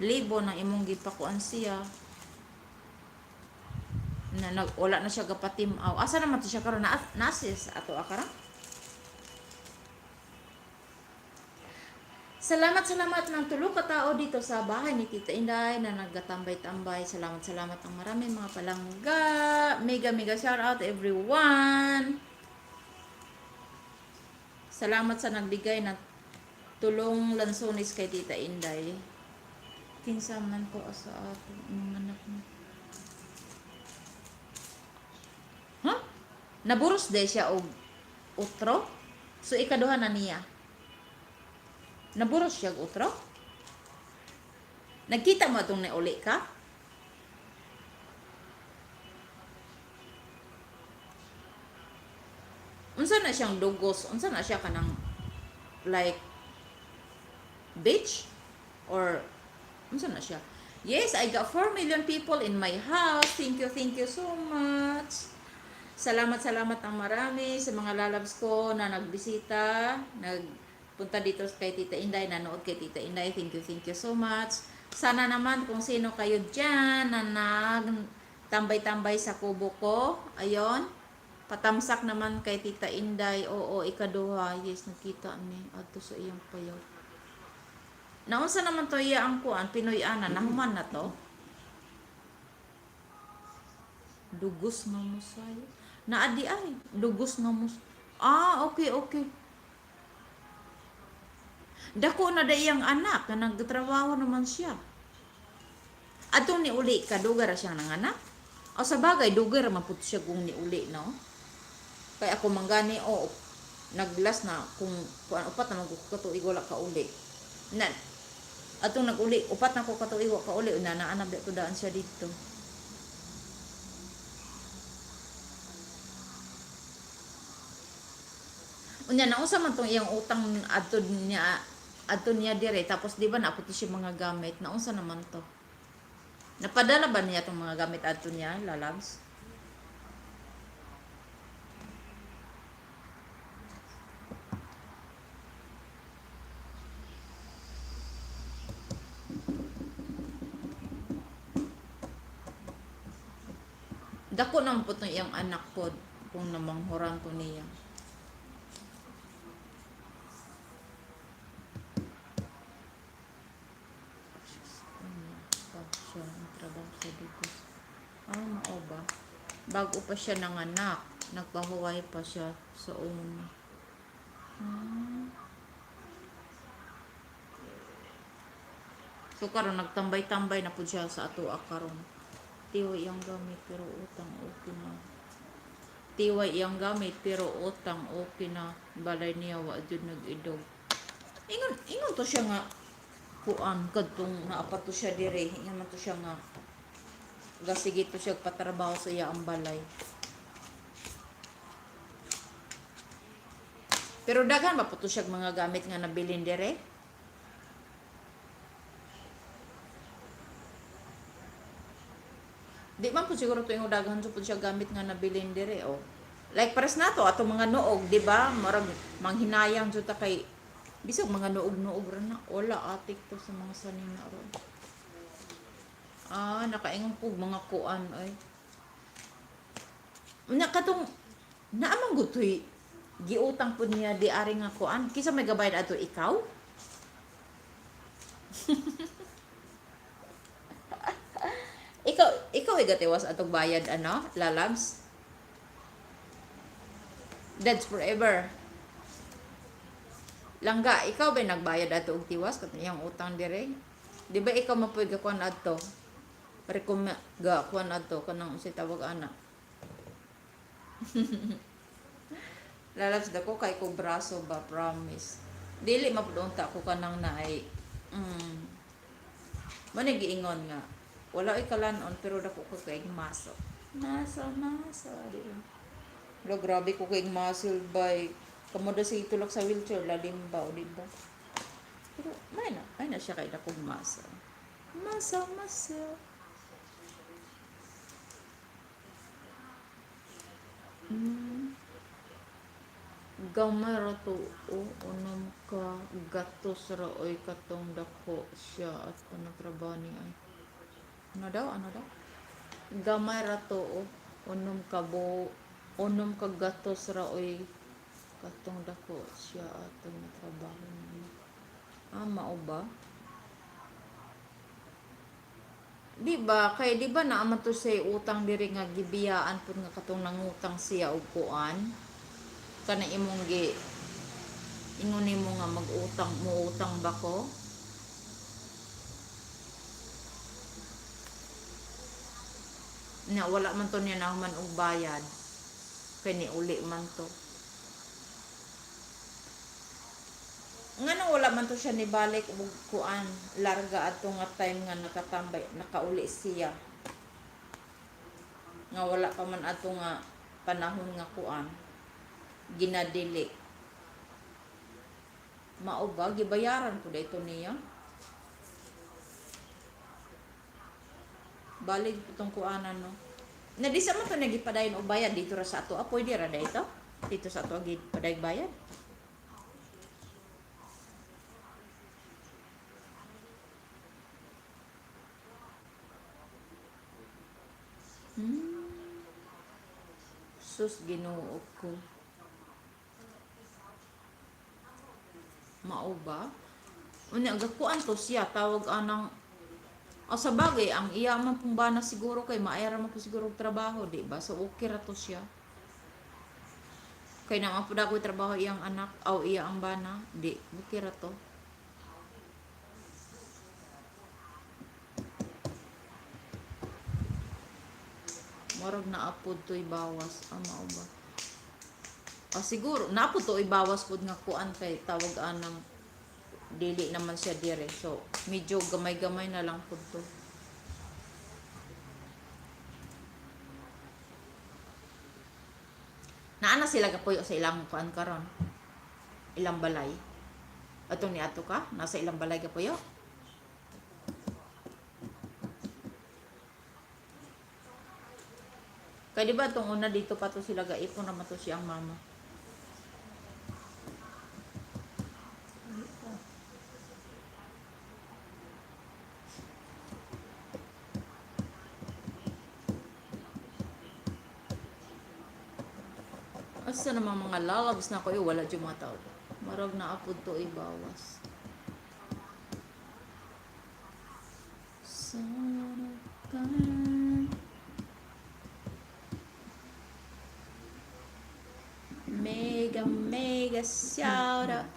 libo nang imong gipakuan siya. Na nag, wala na siya gapatimaw. Asa naman to siya karon? Na nasis ato akara? Salamat, salamat ng tulo ka tao dito sa bahay ni Tita Inday na naggatambay-tambay. Salamat, salamat ang marami, mga palangga. Mega, mega shout out everyone. Salamat sa nagbigay ng tulong lansones kay Tita Inday. Kinsa man po sa ato imong anak mo. Huh? Naburos de siya og utro? So ikaduha na niya. Naburos siya og utro? Nagkita mo atong nauli ka? Unsa na siyang dugos? Unsa na siya kanang like bitch or unsa na siya? Yes, I got 4 million people in my house. Thank you so much. Salamat, salamat ang marami sa mga lalabs ko na nagbisita, nagpunta dito kay Tita Inday, nanood kay Tita Inday. Thank you so much. Sana naman kung sino kayo dyan na nag tambay-tambay sa kubo ko, ayon, patamsak naman kay Tita Inday. Oo, ikaduha. Yes, nakita ni adto sa iyang payaw. Naunsa naman to iya ang kuan, Pinoy ana, nahuman na to. Dugos nga musay. Naadi ay, dugos nga mus. Ah, okay. Dako na da iyang anak na nagtrabaho naman siya. Atong niuli ka, dugay ra siyang nanganak. O sa bagay, dugay ra man pud siya kung niuli, no? Kay ako manggani, o naglas na kung kuan 4 na man ko katuig wala ka uli. Na atong nag-uli, 4 na ko katuig wa ka uli, una naa na to daan siya dito. Unya naunsa man tong iyang utang adto niya dire, tapos di ba naa po to siya mga gamit, naunsa naman to? Napadala ba niya tong mga gamit adto niya, lalabs? Dako naman po tong iyang anak po kung namanghuran to niya. Ano pa siya ang trabaho sa Dugos. Ah, mao ba? Bago pa siya nanganak, nagpahuway pa siya sa una. Ah. So karon nagtambay-tambay na pud siya sa atoa karon. Tiway iyang gamit pero utang okay na. Tiway iyang gamit pero utang okay na. Balay niya wa jud nag-idog. Ingon ingon to siya nga kuan kadtong naa pa to siya dire. Ingon man to siya nga gasige to siya patrabaho sa iya ang balay. Pero daghan ba po to siya mga gamit nga nabilin dire? Di man po siguro to yung daghan so po siya gamit nga nabilin dire, oh. Like pares nato atong mga noog, di ba? Murag manghinayang jud ta kay bisag mga noog-noog ra na wala atik to sa mga sanina ron. Ah, nakaingon po mga kuan ay. Unya katong naa man gud toy giutang pud niya di ari nga kuan. Kinsa may gabayad ato, ikaw? Ikaw ay gatiwas atong bayad ano, lalabs? That's forever. Langga, ikaw ba nagbayad ato og tiwas katong iyang utang dire? Di ba ikaw mapuy gakuan adto? Rekom ga kuan adto kanang unsay tawag ana. Lalabs, dako kay ko braso ba, promise. Dili mapud unta ko kanang naay mo ni giingon nga wala ay kalanon pero dako ko kay maso. Maso, maso, di ba? Lo, grabe ko kay muscle bay. Kamo da sa itulak sa wheelchair lalim ba o di ba? Pero may na siya kay dakong muscle. Muscle, muscle. Gamay ra to o unom ka gatos ra oy katong dako siya at panatrabaho ni ay. Ano daw? Ano daw? Gamay ra to o unom ka bo unom ka gatos ra oy katong dako siya atong natrabaho niya. Ah, mao ba? Di ba? Kay di ba naa man to siya utang diri nga gibiyaan pud nga katong nangutang siya og kuan? Kana imong gi ingon nimo nga mag-utang muutang ba ko? Na wala man to niya nahuman og bayad. Kay niuli man to. Ngano wala man to siya nibalik og kuan larga adto nga time nga nakatambay nakauli siya? Nga wala pa man adto nga panahon nga kuan ginadili. Mao ba gibayaran po dito niya? Balik po tong kuanan no. Na di sa man to nagipadayon og bayad dito ra sa ato. Ah, pwede ra dito? Dito sa ato gipaday bayad. Sus, Ginoo ko. Mao ba? Unya gakuan to siya tawag anang. O sa bagay, ang iya man pong bana siguro kay maayra man po siguro og trabaho, di ba? So okay ra to siya. Kay naman po ako'y trabaho iyang anak, aw iya ang bana, di, okay ra to. Murag naapod to'y bawas. Ah, mao ba? Ah, siguro, naapod to'y bawas pod nga kuan kay tawag anang dili naman siya dire. So, medyo gamay-gamay na lang pod to. Naa na sila kapuyo sa ilang kuan karon. Ilang balay? Atong niadto ka? Nasa ilang balay ka puyo? Kay di ba itong una dito pa to sila gaipon naman to siyang mama. Asa naman mga lalabs na ko eh, wala dyan mga tao. Marag na apod to ibawas. Sana ka. Mega, mega shout out.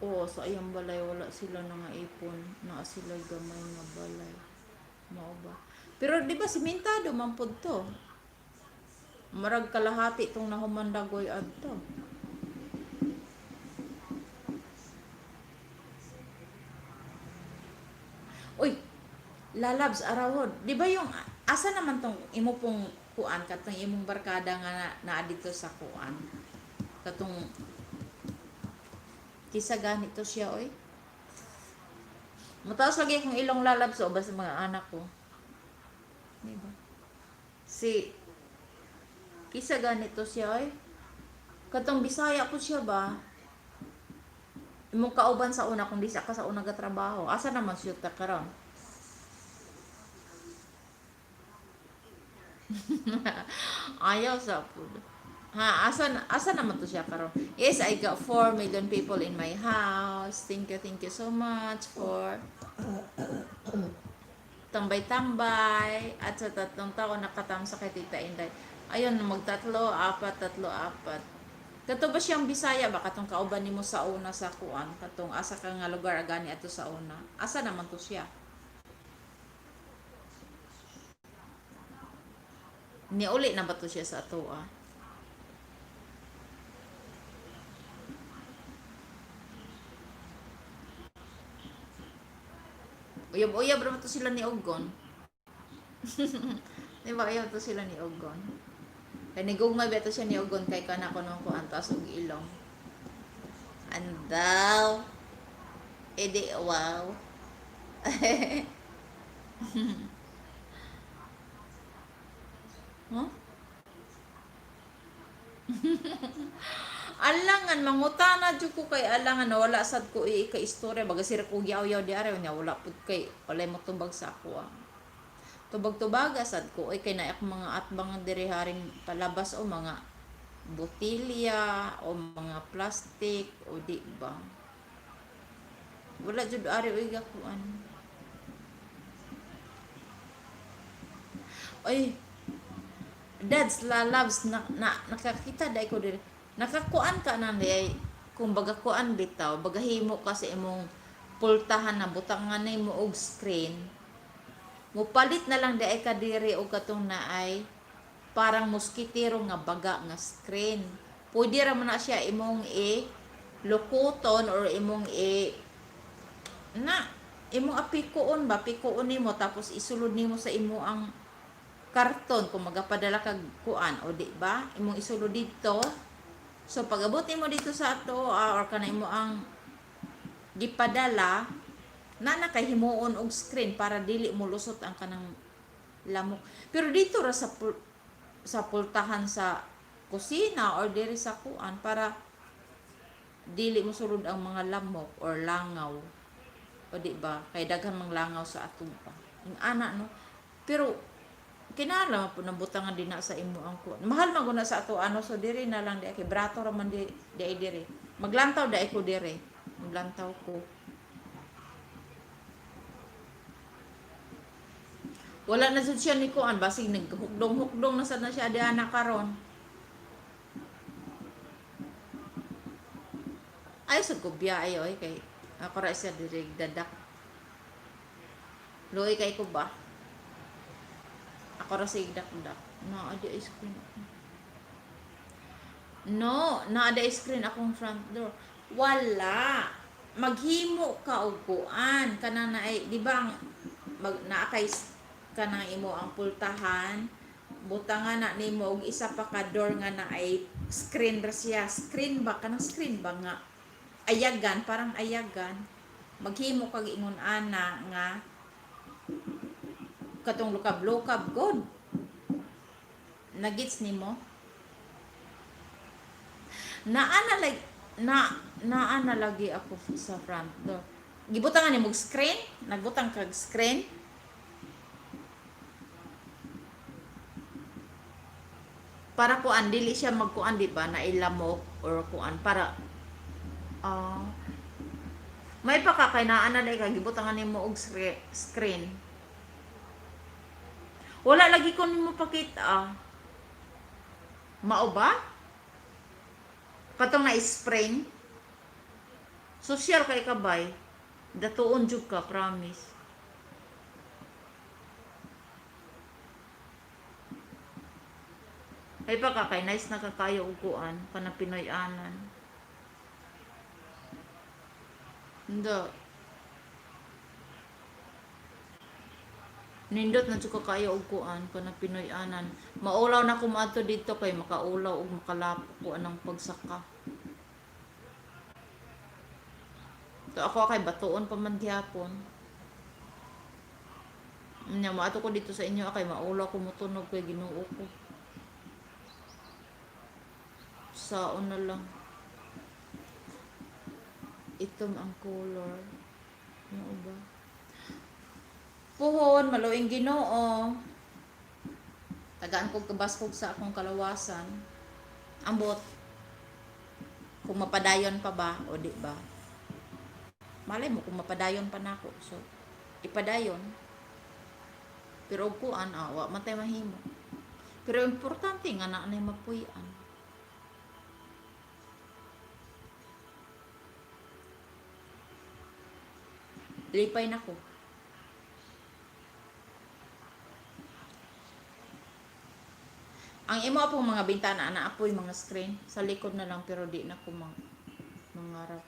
Oo, sa iyang balay, wala sila nga ipon. Naa sila gamay nga balay. Mao ba? Pero di ba simentado man pud to? Marag kalahati tong nahumandagoy adto. Uy, lalabs arawod. Di ba yung asa naman tong imo pong kuan katong imong barkada nga na, naa dito sa kuan? Katong kisa ganito siya oy. Mataas lagi akong ilong, lalabs, o basta mga anak ko. Di ba? Si kisa ganito siya oy. Katong Bisaya ko siya ba? Imong kauban sa una kung di sa ka sa una gatrabaho. Asa naman siya ta karon? Ayaw sa pud. Ha, asa naman to siya karon? Yes, I got 4 million people in my house. Thank you so much for tambay-tambay at sa 3 taon nakatamsa kay Tita Inday. Ayun, magtatlo, apat, tatlo, apat. Kato ba siyang Bisaya ba katong kauban nimo sa una sa kuan katong asa ka nga lugar agani ato sa una? Asa naman to siya? Niuli na ba to siya sa ato ah? Uyab-uyab ra ba to sila ni Ogon? Di ba uyab to sila ni Ogon? Kay nigugmay ba to siya ni Ogon kay kana ko nung kuan taas og ilong. Andaw. Edi wow. Huh? Alangan mangutana jud ko kay alangan wala sad ko i ka istorya baga sira ko yaw-yaw di are nya wala pud kay walay motubag sa ako ah. Tubag-tubaga sad ko oy kay naak mga atbang diri haring palabas o mga botilya o mga plastic o di ba. Wala jud ari oy gakuan. Oy, dads lalabs na, na nakakita dai ko diri. Nakakuan ka na di ay kung baga kuan bitaw, baga himo ka sa imong pultahan na butangan nimo og screen. Mupalit na lang di ay ka diri og katong naay parang moskitero nga baga nga screen. Pwede ra man na siya imong i lukuton or imong i na imong apikoon ba pikoon nimo tapos isulod nimo sa imo ang karton kung magapadala kag kuan o di ba imong isulod didto. So pag abot nimo dito sa ato ah, or kana imo ang gipadala na nakahimuon og screen para dili mo lusot ang kanang lamok. Pero dito ra sa sa pultahan sa kusina or diri sa kuan para dili mo sulod ang mga lamok or langaw. O di ba? Kay daghan mang langaw sa ato pa. Yung ana no. Pero kinahanglan man pud nang butangan din na sa imo ang kuan. Mahal man gud na sa ato ano, so diri na lang di kay brato ra man di di ay diri. Maglantaw di ay ko diri. Maglantaw ko. Wala na jud siya ni kuan basig naghukdong-hukdong na sad na siya di ana karon. Ay sa gubya ay oy kay ako ra siya diri dadak. Luoy kay ko ba? Ako ra sig dakdak. Naa di ay screen ako. No, naa di ay screen akong front door. Wala. Maghimo ka og kuan kana na ay di ba ang mag naa kay kanang imo ang pultahan butangan na nimo og isa pa ka door nga na ay screen ra siya. Screen ba kanang screen ba nga Ayagan, parang ayagan. Maghimo kag ingon ana nga katong lukab-lukab god. Nagits nimo? Naa na like na naa na lagi ako sa front door. Gibutangan nimo og screen? Nagbutang kag screen? Para kuan dili siya magkuan, di ba, na ilamok or kuan para may pa ka kay naa na lagi ka gibutangan nimo og screen. Wala lagi ko nimo pakita. Ah. Mao ba? Katong na spring. Social kay kabay. Datuon jud ka, promise. Ay pa ka kay nice na kakayo og kuan kana Pinoy-anan. Hindi. Nindot na jud ka kaayo og kuan kana Pinoy-anan. Maulaw na ko moadto didto kay makaulaw og makalapok ko anang pagsaka. To ako kay batuon pa man gihapon. Nya moadto ko dito sa inyo kay maulaw ko motunog kay Ginoo ko. Saon na lang. Itom ang color. Ano ba? Puhon, maluing Ginoo. Tagaan kog kabaskog sa akong kalawasan. Ambot. Kung mapadayon pa ba o di ba. Malay mo kung mapadayon pa nako. So, ipadayon. Pero og kuan, wa man tay mahimo. Pero importante nga naa nay mapuy-an. Lipay na ko. Ang imo pong mga bintana ana apoy mga screen sa likod na lang, pero di na ko mangarap.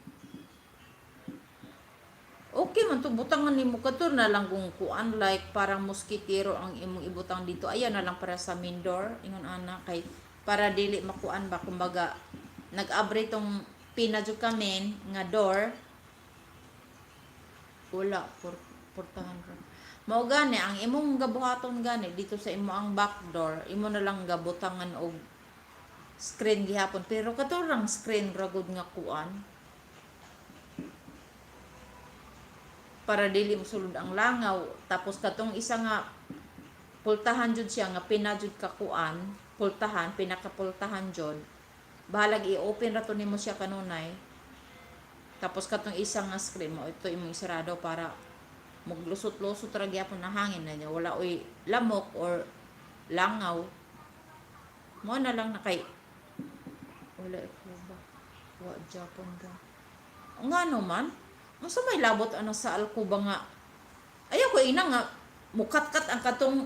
Okay man to butangan nimo kadto na lang kung kuan like parang moskitero ang imong ibutang dito. Ayan na lang para sa main door ingon ana kay para dili makuan ba, kumbaga nag-abre tong pina jud kamin nga door, wala por portahan ra. Mao gani ang imong gabuhaton gani dito sa imo ang back door, imo na lang gabutangan og screen gihapon, pero kato rang screen ra gud nga kuan para dili mosulod ang langaw, tapos katong isa nga pultahan jud siya nga pina jud ka kuan, pultahan, pinakapultahan jud, bahalag i-open ra to nimo siya kanunay, tapos katong isa nga screen mo ito imong isarado para muglusot-lusot ra gyapon na hangin na niya, wala oy lamok or langaw mo na lang na kay wala ko ba wa Japon ba ngano man unsa may labot ano sa alkuba nga ayaw ko ina nga mukatkat ang katong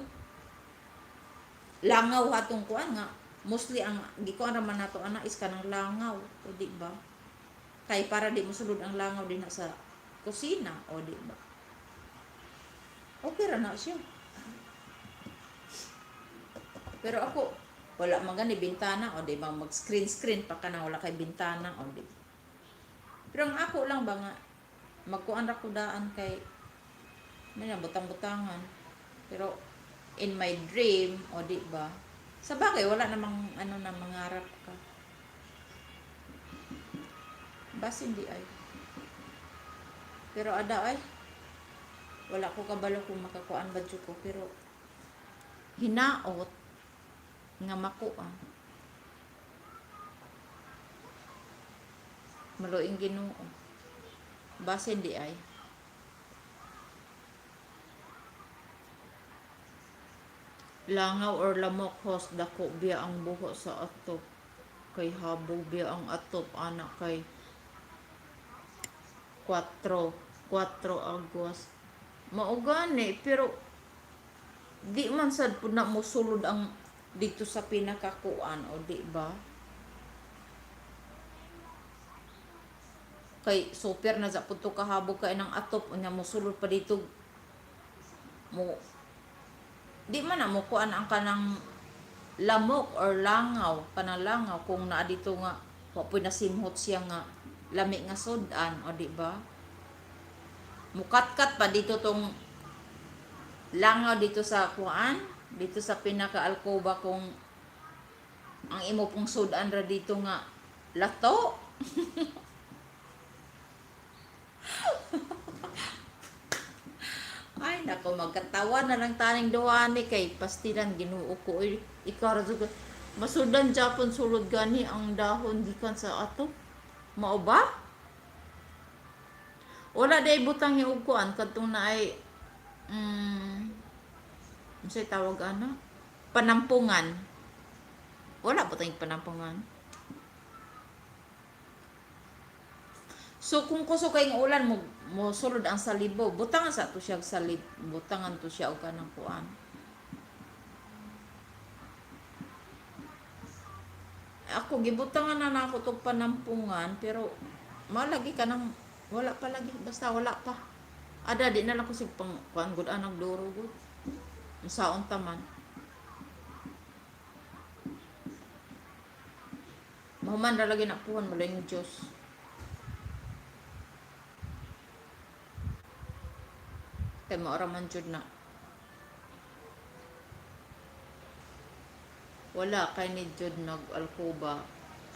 langaw hatong kuan nga mostly ang gikuan ra man nato ana is kanang langaw, o di ba, kay para di mosulod ang langaw dinha sa kusina, o di ba? Okay ra na siya, pero ako wala man gani bintana, o di ba, mag screen screen pa ka na wala kay bintana, o di. Pero ang ako lang ba nga magkuan ra ko daan kay may butang-butangan, pero in my dream, o di ba, sa bagay wala namang ano na mangarap ka basin di ay, pero ada ay wala ko kabalo kung makakuan ba jud ko, pero hinaot nga makuan, maluing Ginoo, basin di ay. Langaw or lamok host, dako biya ang buho sa atop kay habog biya ang atop ana kay 4 4 agwas mao gani, pero di man sad pud na mosulod ang dito sa pinakakuan, o di ba, kay super na sa pud to kahabog kay ng atop, unya mosulod pa dito mo, di man na mo kuan ang kanang lamok or langaw, kanang langaw kung naa dito nga wa poy nasimhot siya nga. Lami nga sudan, o di ba? Mukatkat pa dito tong langaw dito sa kuan, dito sa pinaka-alkoba kung ang imo pong sudan ra dito nga lato. Ay nako, magkatawa na lang taning duha ni kay pastilan, Ginoo ko oy. Ikaw ra jud masudan Japon sulod gani ang dahon gikan sa ato. Mao ba? Wala day butang ni og kuan kadtong naay unsay tawag ana? Panampungan. Wala butang panampungan. So kung kusog kay nga ulan mo mosulod ang salibo, butangan sa to siya og salib, butangan to siya og kanang kuan. Ako gibutangan na nako tog panampungan pero malagi ka nang wala pa lagi, basta wala pa. Ada di na lang ko sig pang kuan gud anang duro gud. Unsaon ta man. Mahuman ra lagi na puhon malayong Diyos. Kay mao ra man jud na. Wala kay ni jud nag-alkoba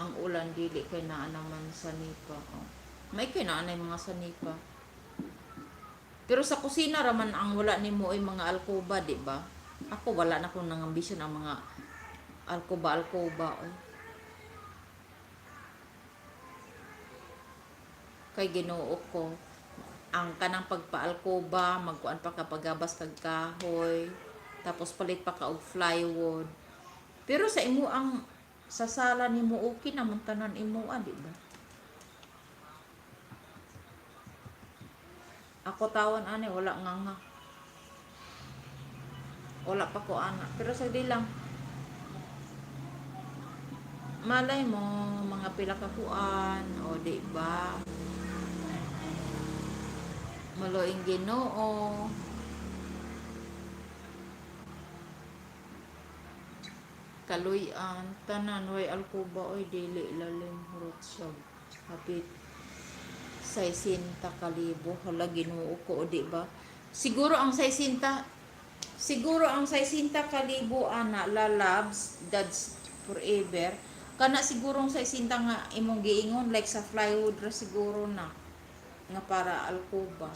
ang ulan dili kay naa naman sa nipa. Oh. May kay naa nay mga sanipa. Pero sa kusina raman ang wala nimo ay mga alkoba, di ba? Ako wala na akong nangambisyon ang mga alkoba alkoba. Oy. Kay Ginoo ko ang kanang pagpaalkoba, magkuan pa ka pagabas kag kahoy, tapos palit pa ka og plywood. Pero sa imo ang sa sala nimo okay naman tanan imo di ba? Ako tawan ani wala nga nga. Wala pa ko ana, pero sa di lang malay mo mga pila ka kuan o di ba? Maluing Ginoo. Kaluy-an tanan way alkuba oy dili lalim hurot siya hapit 60 kalibo. Hala, Ginoo ko, o di ba? Siguro ang 60 kalibo ana lalabs that's forever kana siguro ang 60 nga imong giingon like sa plywood ra siguro na nga para alkuba.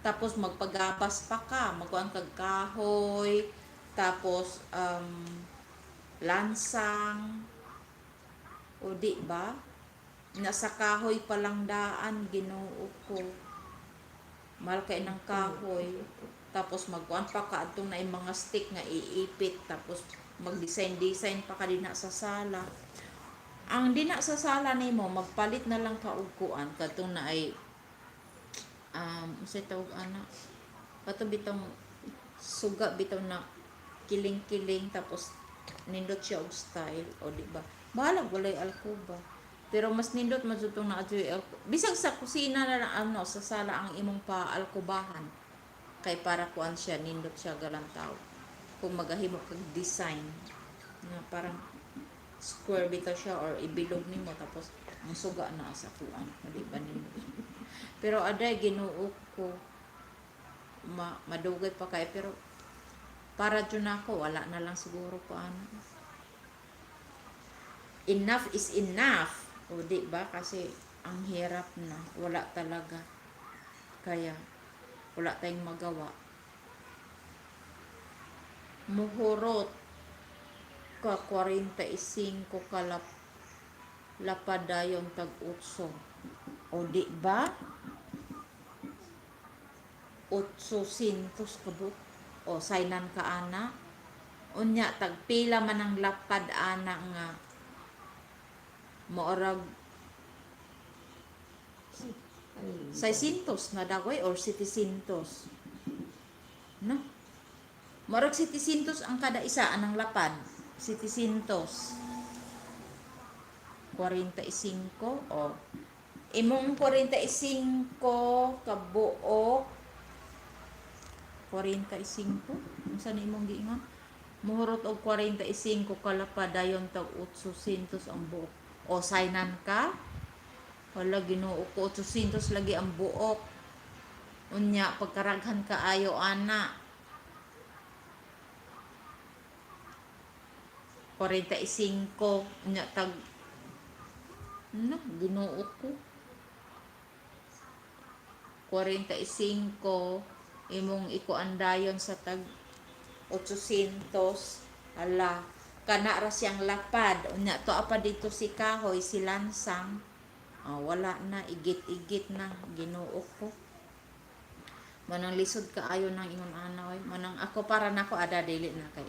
Tapos magpagabas pa ka, magkuan kag kahoy, tapos lansang, o di ba? Nasa kahoy palang daan, Ginoo ko. Mahal kay ng kahoy. Tapos magkuan pa ka adtong na mga stick nga iipit tapos mag-design-design pa ka dinha sa sala. Ang dina sa sala nimo magpalit na lang ka og kuan kadtong na ay unsay tawag ana, kato bitong suga bitaw na kiling-kiling tapos nindot siya og style, o di ba? Bahalag walay alkoba pero mas nindot man jud tong naa juy bisag sa kusina na lang ano sa sala ang imong pa alkobahan kay para kuan siya nindot siya galantaw kung magahimo kag design nga parang square bitaw siya or ibilog nimo tapos ang suga na sa kuan, o di ba nindot? Pero aday, Ginoo ko, madugay pa kay pero para jud nako wala na lang siguro ko ano. Enough is enough. O di ba? Kasi ang hirap na, wala talaga. Kaya wala tayong magawa. Muhurot ka 45 ka lapadayon tag 8. O di ba? 800 kabuk. O saynan ka ana. Unya tagpila man ang lapad ana nga moorag 600 na dagway or 700. No? Morag 700 ang kada isa anang lapad. 700. 45 o imong 45 kabuok 45 unsa ni imong giingon muhurot og 45 kalapad dayon tag 800 ang buok o saynan ka. Wala, Ginoo ko, 800 lagi ang buok. Unya pagkaraghan kaayo ana. 45 unya tag na, Ginoo ko. 45 imong ikuan dayon sa tag 800, hala, kana ra siyang lapad. Unya to pa dito si kahoy, si lansang. Ah, wala na, igit-igit na, Ginoo ko. Manang lisod kaayo nang ingon ana oy. Manang ako, para nako ada, dili na kay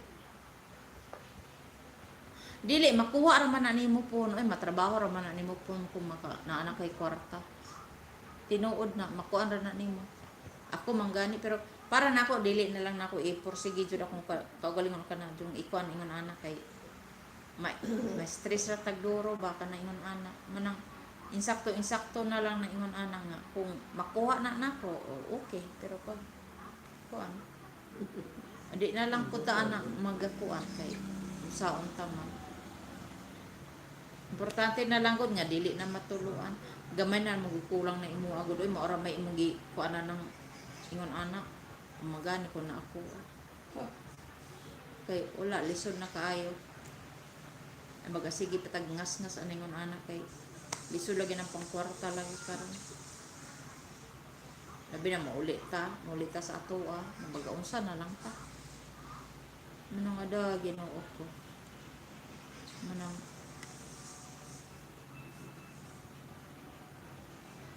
dili makuha ra man na nimo pon oy, matrabaho ra man na nimo pon kung maka naa na kay kwarta. Tinuod na makuan ra na nimo. Ako man gani, pero para nako dili na lang nako i-pursige jud akong kaugalingon kana jung ikuan ingon ana kay ma stress ra tagduro ba kana ingon ana. Manang insakto insakto na lang na ingon ana nga kung makuha na nako, oh, okay, pero pag kuan di na lang ko ta ana magakuan kay saon ta man. Importante na lang gud nga dili na matuluan. Gamay na magkukulang na imo agud oy, mao ra may imong gi kuan na ng ingon ana. Magani ko na ako. Kay wala, lisod na kaayo. Ay baga sige patag ngas-ngas ana ingon ana kay lisod lagi ng pangkwarta lagi karon. Labi na mauli ta sa atoa, mabaga unsa na lang ta. Manang ada, Ginoo ko. Manang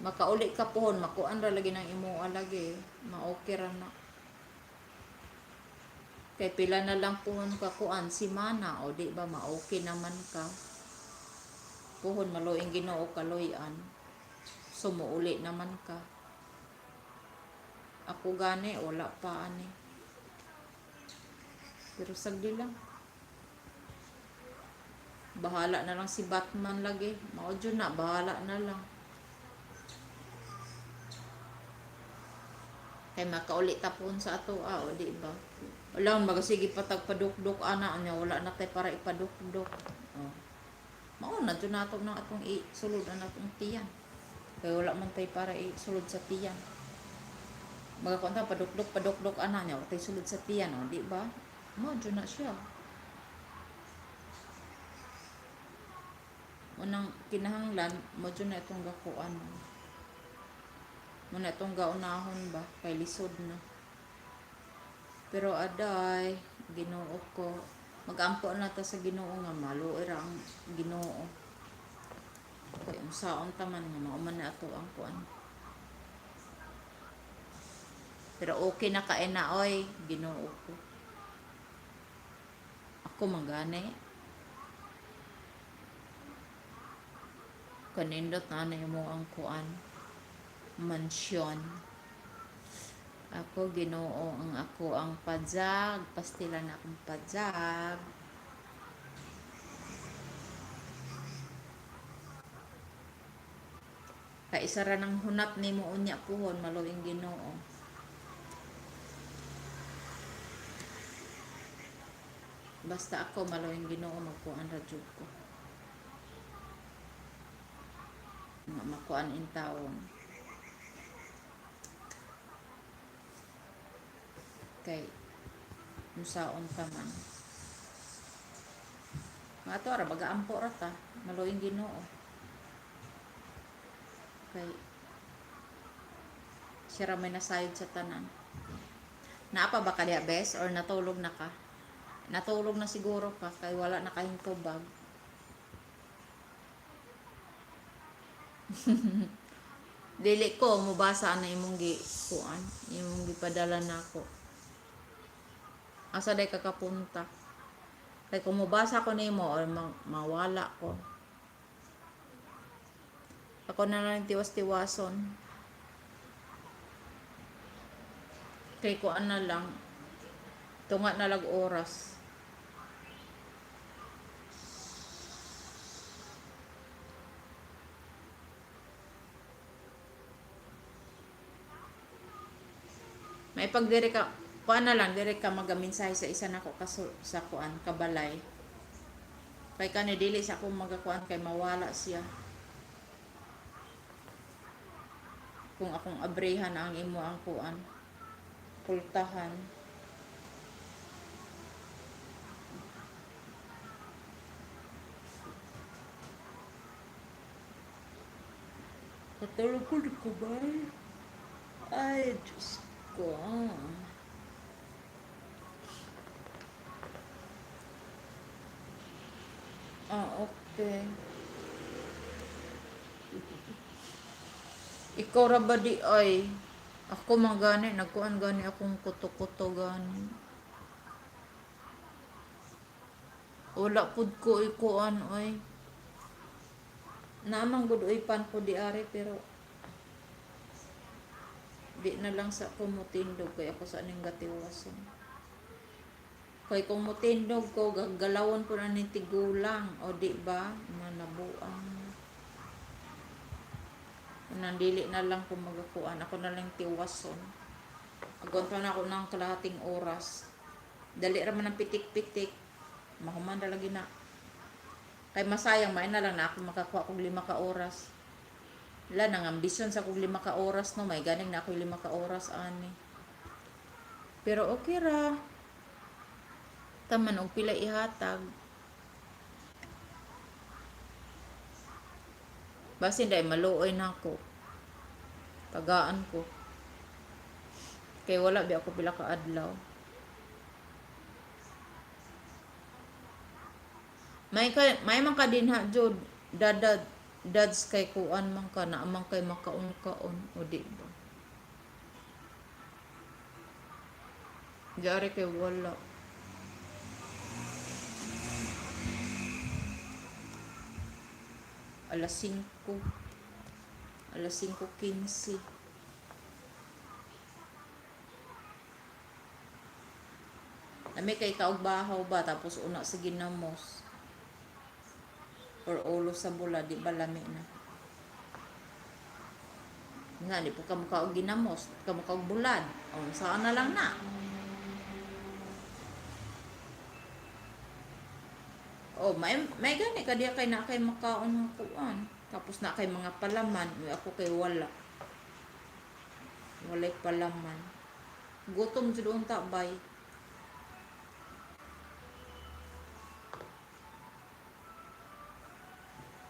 makauli ka pohon, makuan ra lagi ng imo lagi, ma-okay ra na. Kay pila na lang pohon ka kuan simana, o di ba ma-okay naman ka. Pohon maluoy Ginoo kaloy-an. So muuli naman ka. Ako gani wala pa ani. Pero sagdi lang. Bahala na lang si Batman lagi. Mao jud na, bahala na lang. Kay makauli ta pohon sa ato ah, o di ba? Wala man sige patag padukduk ana nya wala na tay para ipadukduk. Oh. Mao na jud nato nang atong isulod ang atong tiyan. Kay wala man tay para isulod sa tiyan. Magakuan ta padukduk padukduk ana nya wala tay sulod sa tiyan, o di ba? Mao jud na siya. Unang kinahanglan mo jud na itong gakuan. Mo na itong gaunahon ba kay lisod na. Pero aday, Ginoo ko, magampo na ta sa Ginoo nga maluoy ra ang Ginoo. Kay unsaon ta man nga mao man na ato ang kuan. Pero okay na kae na oy, Ginoo ko. Ako man gani. Kanindot na na imo ang kuan mansyon. Ako, Ginoo, ang ako ang padzag, pastilan akong padzag. Kay isa ra nang hunat nimo unya puhon, maluoy Ginoo. Basta ako, maluoy Ginoo, magkuan ra jud ko. Nga makuan in taon. Kay unsaon ta man. Nga ato ra baga ampo ra ta, maluoy Ginoo. Kay siya ra may nasayod sa tanan. Naa pa ba ka diha, bes, or natulog na ka? Natulog na siguro ka kay wala na kayong tubag. Dili ko mobasa ana imong gi kuan, imong gipadala nako. Asa day ka kapunta? Kay kung mobasa ko nimo or mawala ko. Ako na lang tiwas-tiwason. Kay kuan na lang, tunga na lag oras. May pag dire ka kuan na lang, dire ka magamensahe sa isa nako kaso sa kuan kabalay. Kay kani dili sa akong magakuan kay mawala siya. Kung akong abrehan ang imo ang kuan, pultahan. Katulog ko ko ba? Ay, Diyos ko. Ah, okay. Ikaw ra ba di ay? Ako man gani, nagkuan gani akong kuto-kuto gani. Wala pud ko ikuan oy. Naamang gud oy pan ko di ari pero di na lang sa ko mutindog kay ako sa aning gatiwason. Kay kung mutindog ko gagalawon po na ni tigulang o di ba manabuang. Nandili na lang kung magakuan ako na lang tiwason. Agon pa na ako ng kalahating oras. Dali ra man ang pitik-pitik. Mahuman ra lagi na. Kay masayang may na lang na ako makakuha kog 5 ka oras. Wala nang ambisyon sa kog 5 ka oras no, may ganing na ako 5 ka oras ani. Pero okay ra. Taman og pila ihatag. Basin dai maluoy na ako. Tagaan ko. Kay wala bi ako pila ka adlaw. May ka, may man ka dinha jud dada dads kay kuan man ka na man kay makaon-kaon o di ba? Jare kay wala. Alas 5. Alas 5:15. Nami kay kaog bahaw ba tapos una sa ginamos or ulo sa bula di ba lami na. Nga di po ka mukha og ginamos, ka mukha og bulad. O saan na lang na. Oh, may gani ka diya kay na kay makaon ng kuan. Tapos na kay mga palaman, uy, ako kay wala. Walay palaman. Gutom jud unta bay.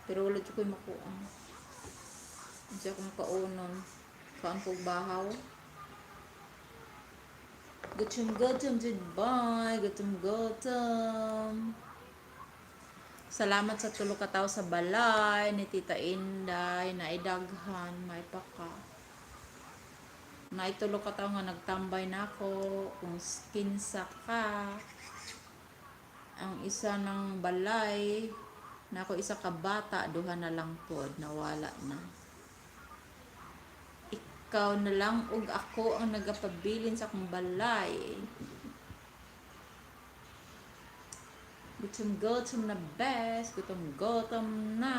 Pero wala jud ko'y makuan. Unsa akong kaunon. Kaon kog bahaw. Gutom gutom jud bay, gutom gutom. Salamat sa tulo ka tawo sa balay ni Tita Inday, naidaghan, may paka. Naitulo ka tawo nga nagtambay nako kung kinsa ka. Ang isa ng balay nako isa ka bata duha na lang pod nawala na. Ikaw na lang ug ako ang nagapabilin sa akong balay. Gutom gutom na best, gutom gutom na.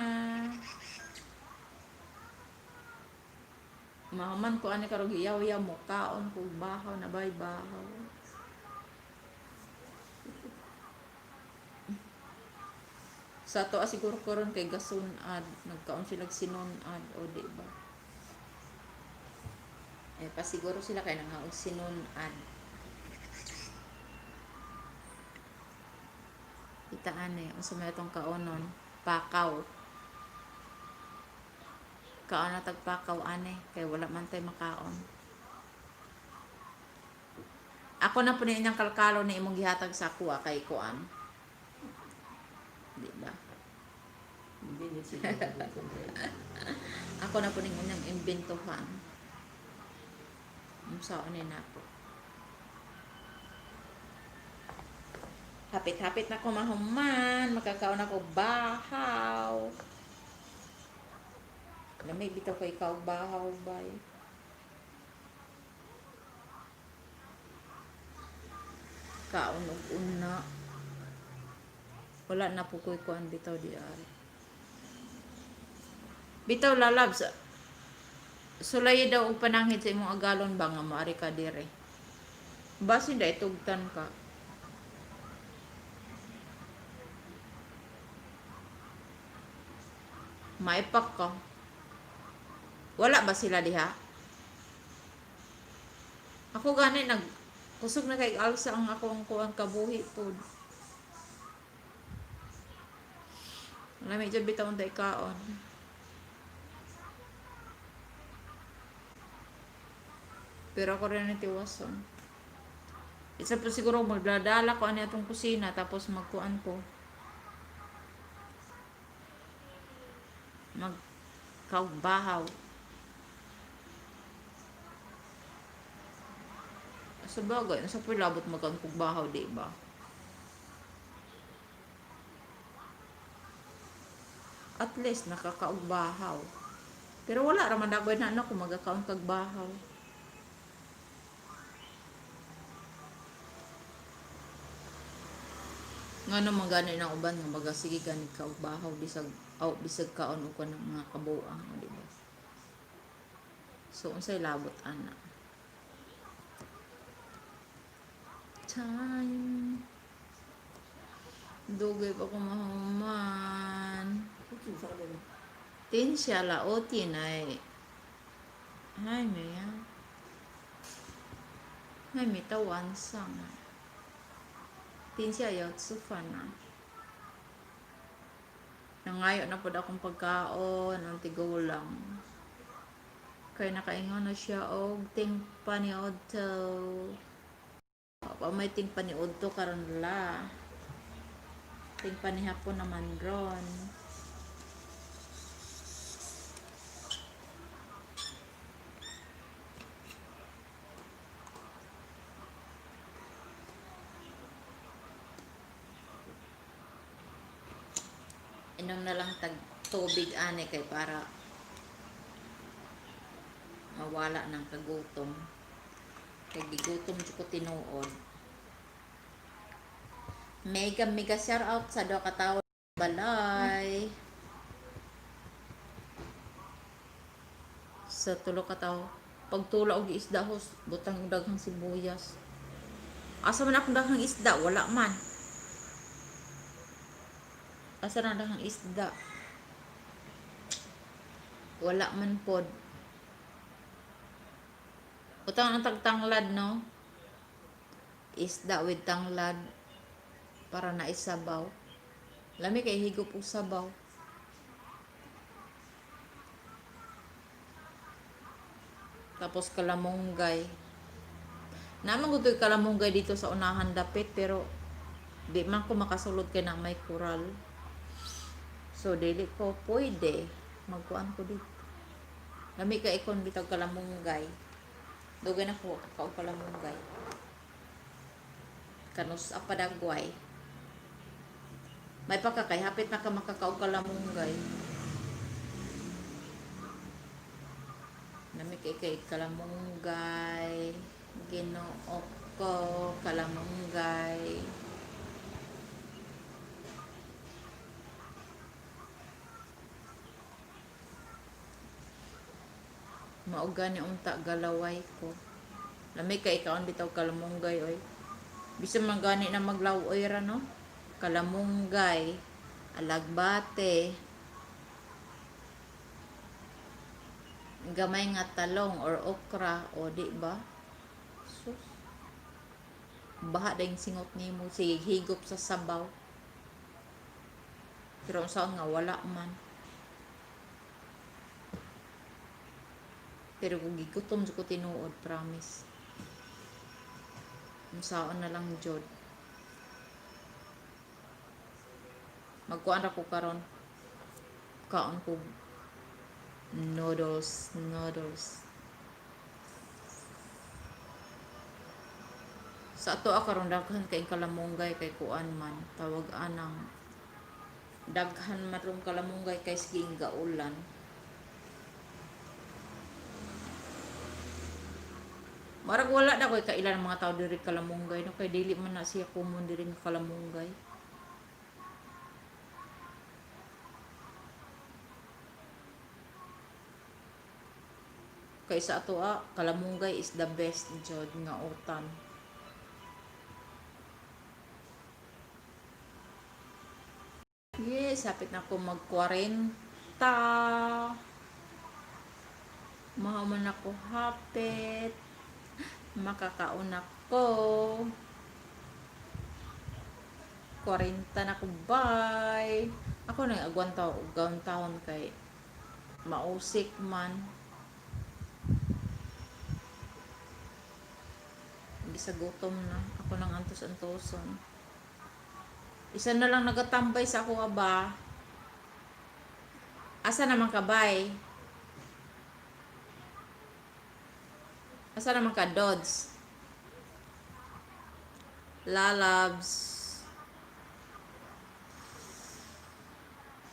Mahaman ko ani karong hiyaw-hiyaw mo kaon ko bahaw na bay bahaw. Sa ato ah, siguro karon kay gasun-ad, nagkaon sila sinun-ad o di ba? Eh pasiguro sila kay nangaog sinun-ad. Itaan eh, unsa may atong kaonon? Pakaw. Kaon na tag pakaw ane kay wala man tay makaon. Ako na po ni inyang kalkalo na imong gihatag sa akuha kay kuan. Di ba? Hindi niya siguro. Ako na po ning unang imbentohan. Unsa ni nako. Hapit-hapit na ko mahuman, makakaon ako bahaw. Lamig bitaw kay kaog bahaw bay. Kaon og una. Wala na po ko'y kuan bitaw di ari. Bitaw lalabs. Sulay daw og pananghid sa imong agalon ba nga maari ka dire. Basin da itugtan ka. Maipak ka. Wala ba sila diha? Ako gani nag kusog na kay alsa ang akong kuan kabuhi pod. Lami jud bitaw unta ikaon. Pero ako rin ang tiwason. Isa pa siguro magdadala ko ani atong kusina tapos magkuan ko. Magkabahaw. Sa bagay, sa pilabot magkaon kog bahaw, di ba? At least nakakaog bahaw. Pero wala ra man dagoy na ano kung magakaon kag bahaw. Ngano man gani ng uban nga baga sige gani ka og bahaw bisag aw bisag kaon og kanang mga kabuang, o di ba? So unsay labot ana? Time. Dugay pa ko mahuman. 好紧張你。 停下来，我进来。还没啊？还没到晚上啊。等下要吃饭啊。Nangayo na pod akong pagkaon, ang tigulang. Kay nakaingon na siya og tingpa ni Odto. Pa may tingpa ni Odto karon la. Tingpa ni hapon naman ron. Inom na lang tag tubig ani kay para mawala ng kagutom. Kay gigutom jud ko tinuod. Mega mega shout out sa duha ka tawo balay. Sa tulo ka tawo. Pagtula og isda hos, butang og daghang sibuyas. Asa man akong daghang isda? Wala man. Asa na daghang isda? Wala man pod. Butang ang tagtanglad, no? Isda with tanglad para na isabaw. Lami kay higop og sabaw. Tapos kalamunggay. Naman ko to'y kalamunggay dito sa unahan dapit pero di man ko makasulod kay na may kural. So dili ko pwede magkuan ko dito. Lami ka ikon bitag kalamunggay. Dugay na ko kaog kalamunggay. Kanus apadagway. May pa ka kay hapit na ka makakaog kalamunggay. Nami kay kay kalamunggay. Ginoo ko kalamunggay. Mao gani unta galaway ko. Lami kay ikaon bitaw kalamunggay oy. Bisan man gani na maglawoy ra no. Kalamunggay, alagbate, gamay nga talong or okra o di ba? Sus. Baha dayong singot nimo sige higop sa sabaw. Pero unsaon nga wala man. Pero kung gigutom jud ko tinuod, promise. Unsaon na lang jud. Magkuan ra ko karon. Kaon ko noodles, noodles. Sa ato karon daghan kay kalamunggay kay kuan man tawag anang daghan man rong kalamunggay kay sige gaulan. Marag wala na ko'y kailan ang mga tao diri kalamunggay no kay dili man na siya common diri nga kalamunggay. Kay sa ato kalamunggay is the best jud nga utan. Yes, hapit na ako mag-40. Mahaman ako hapit. Makakaon ako. 40 na ko, bye. Ako nang agwanta og taon kay mausik man. Bisa gutom na. Ako nang antos-antoson. Isa na lang nagatambay sa ako ba? Asa naman ka, bay? Asa naman ka, Dodds? Lalabs.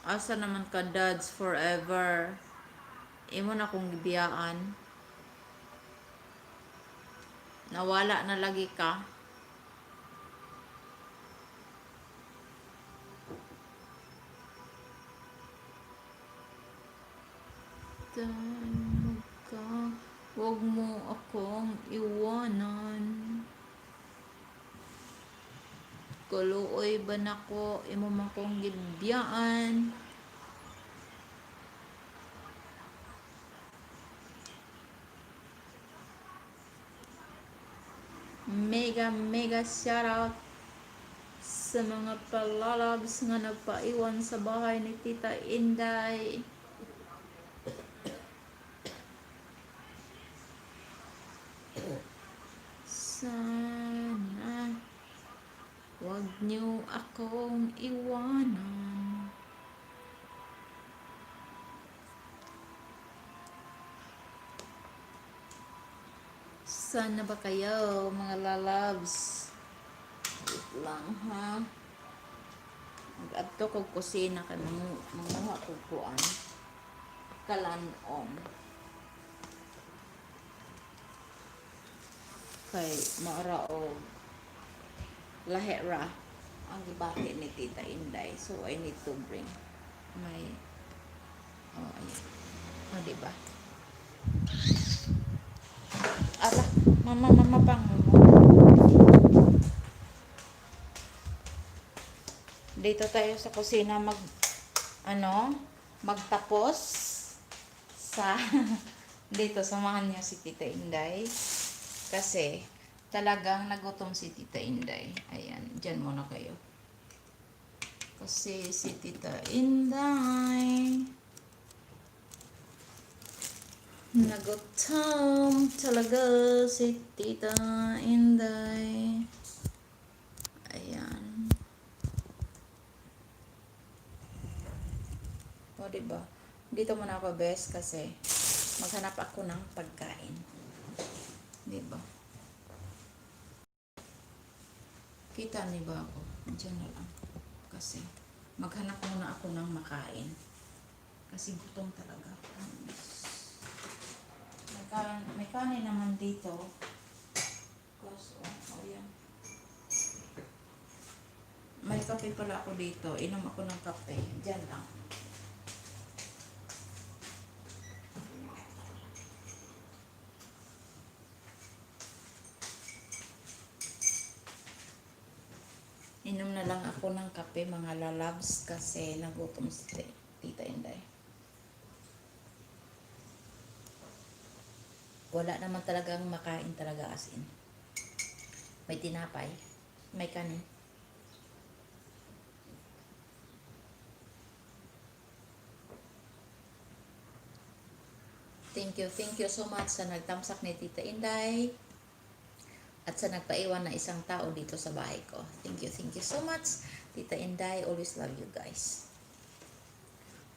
Asa naman ka, Dodds, forever? Imo na kong gibiyaan. Nawala na lagi ka. Tayo ka, huwag mo akong iwanan. Kaluoy ba nako, imo man kong gibiyaan. Mega mega shoutout sa mga palalabs nga nagpaiwan sa bahay ni Tita Inday. Sana wag niyo akong iwanan. Sana ba kayo, mga lalabs? Wait lang, ha? Mag-adto kog kusina kay manguha kog kuan. Kalanon. Kay maara og lahi ra ang gibati ni Tita Inday. So I need to bring my, oh, ayan. Oh, di ba? Ala, mama, mama pang mo. Dito tayo sa kusina mag ano, magtapos sa dito samahan niyo si Tita Inday kasi talagang nagutom si Tita Inday. Ayan, diyan muna kayo. Kasi si Tita Inday nagutom talaga si Tita Inday. Ayan. O, diba? Dito muna ako, best, kasi maghanap ako ng pagkain. Diba? Kita niyo ba ako? Diyan na lang. Kasi maghanap muna ako ng makain. Kasi gutom talaga. May kanin naman dito. Kaso, oh, yan. May kape pala ako dito. Inom ako ng kape. Diyan lang. Inom na lang ako ng kape, mga lalabs, kasi nagutom si Tita Inday. Wala naman talagang makain talaga, as in. May tinapay, may kanin. Thank you so much sa nagtamsak ni Tita Inday at sa nagpaiwan na isang tao dito sa bahay ko. Thank you so much. Tita Inday, always love you guys.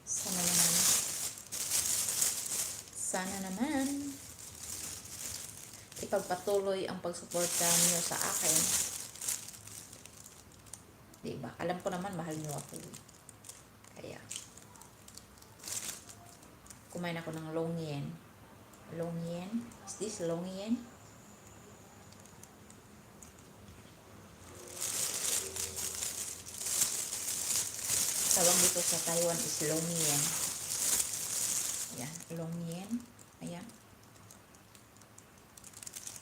Sana naman. Sana naman ipagpatuloy ang pagsuporta niyo sa akin. Diba? Alam ko naman mahal niyo ako. Kaya kumain ako ng longyen. Longyen? Is this longyen? Tawag dito sa Taiwan is longyen. Ayan, longyen. Ayan.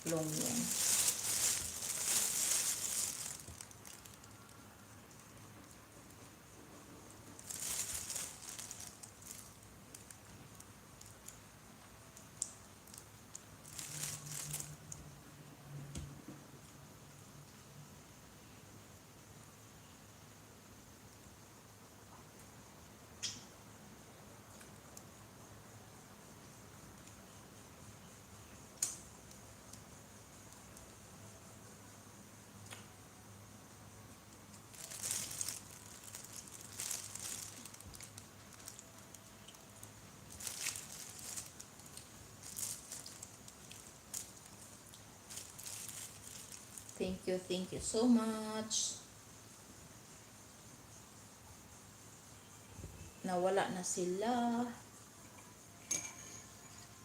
Longyen. Thank you, thank you so much. Nawala na sila.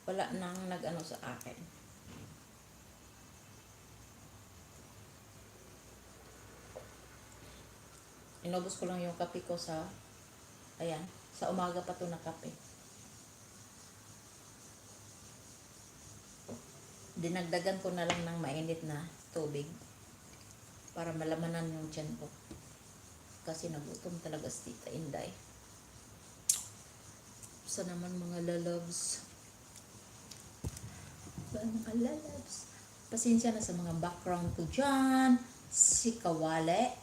Wala nang nag-ano sa akin. Inubos ko lang yung kape ko sa, ayan, sa umaga pa to na kape. Dinagdagan ko na lang ng mainit na tubig para malamanan yung tiyan ko. Kasi nagutom talaga si Tita Inday. Sa naman, mga lalabs. Ba, mga lalabs. Pasensya na sa mga background ko dyan. Si Kawale.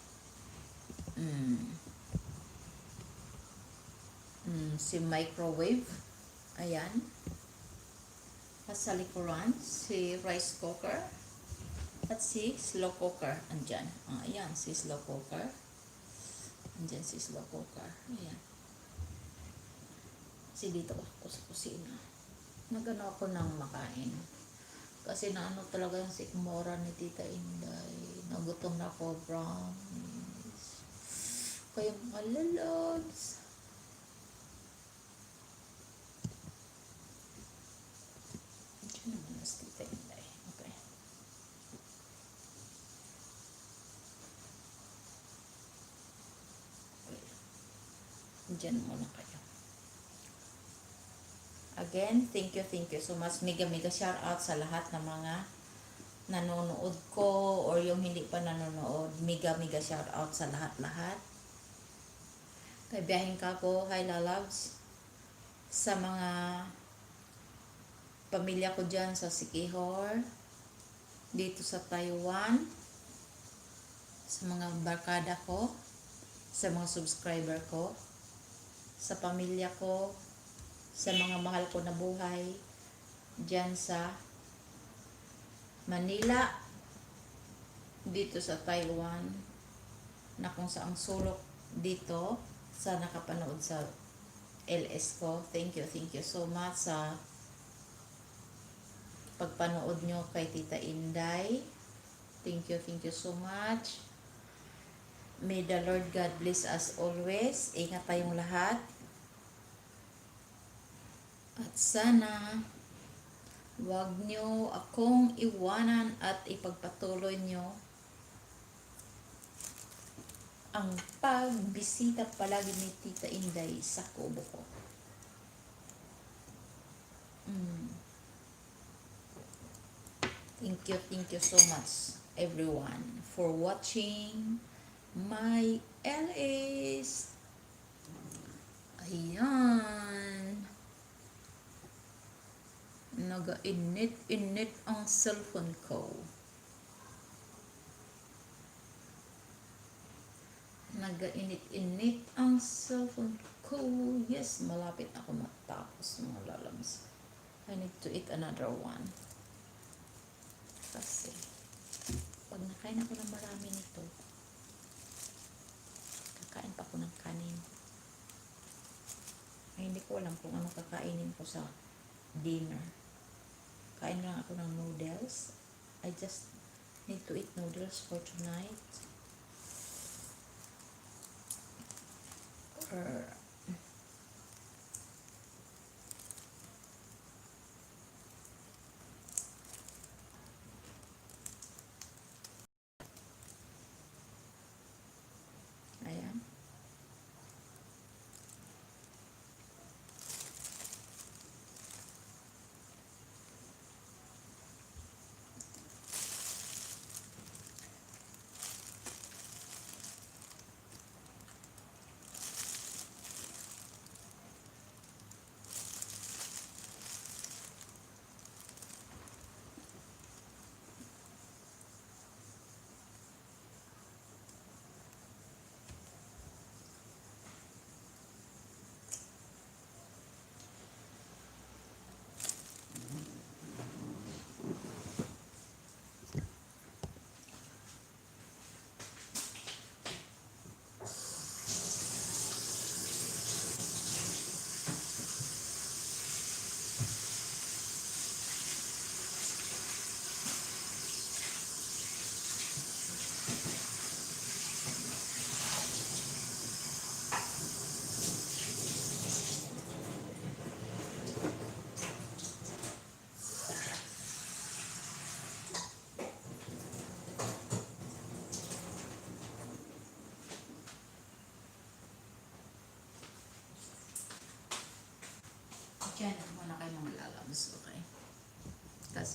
Si microwave. Ayan. At sa likuran, si rice cooker. At si slow cooker. Andyan. Ah, ayan, si slow cooker. Andyan si slow cooker. Ayan. Kasi dito ako sa kusina. Nagano ako ng makain. Kasi naano talaga yung sikmura ni Tita Inday. Nagutom na ako, promise. Kaya, mga lalabs. Diyan naman na si Tita Inday. Okay. Okay. Diyan muna kayo. Again, thank you so much. Mega, mega shout out sa lahat ng mga nanonood ko or yung hindi pa nanonood. Mega, mega shout out sa lahat-lahat. Kay biyahing ka ko, hi lalabs. Sa mga pamilya ko dyan sa Siquijor, dito sa Taiwan, sa mga barkada ko, sa mga subscriber ko, sa pamilya ko, sa mga mahal ko na buhay, dyan sa Manila, dito sa Taiwan, na kung saang sulok dito, sa nakapanood sa LS ko. Thank you so much sa pagpanood nyo kay Tita Inday. Thank you so much. May the Lord God bless us always. Ingat tayong lahat. At sana, wag nyo akong iwanan at ipagpatuloy nyo ang pagbisita palagi ni Tita Inday sa kubo ko. Thank you so much, everyone, for watching my LS. Ayan. Nagainit-init ang cellphone ko. Nagainit-init ang cellphone ko. Yes, malapit ako matapos, mga lalabs. I need to eat another one. Kasi, pag nakain ako ng marami nito, kakain pa ako ng kanin. Ay, hindi ko alam kung ano kakainin ko sa dinner. Kain lang ako ng noodles. I just need to eat noodles for tonight. Or ayan.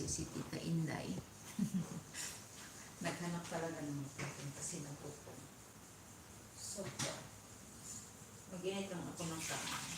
kasi si Tita Inday. Naghanap talaga ng magkain kasi nagutom. Sobra. Mag-init lang ako ng kanin.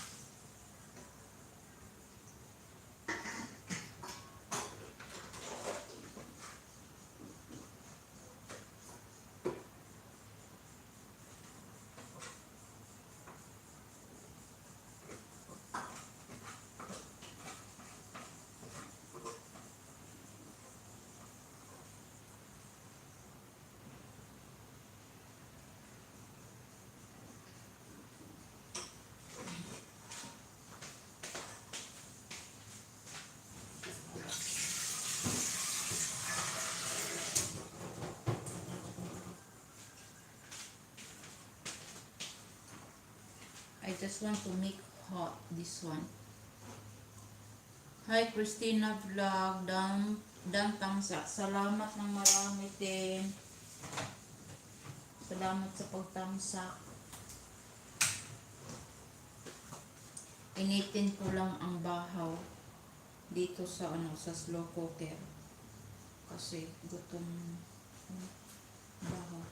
I just want to make hot this one. Hi, Christina Vlog. Dam, dam tamsak. Salamat ng marami din. Salamat sa pagtamsak. Initin ko lang ang bahaw dito sa ano, sa slow cooker. Kasi gutom, ano, bahaw.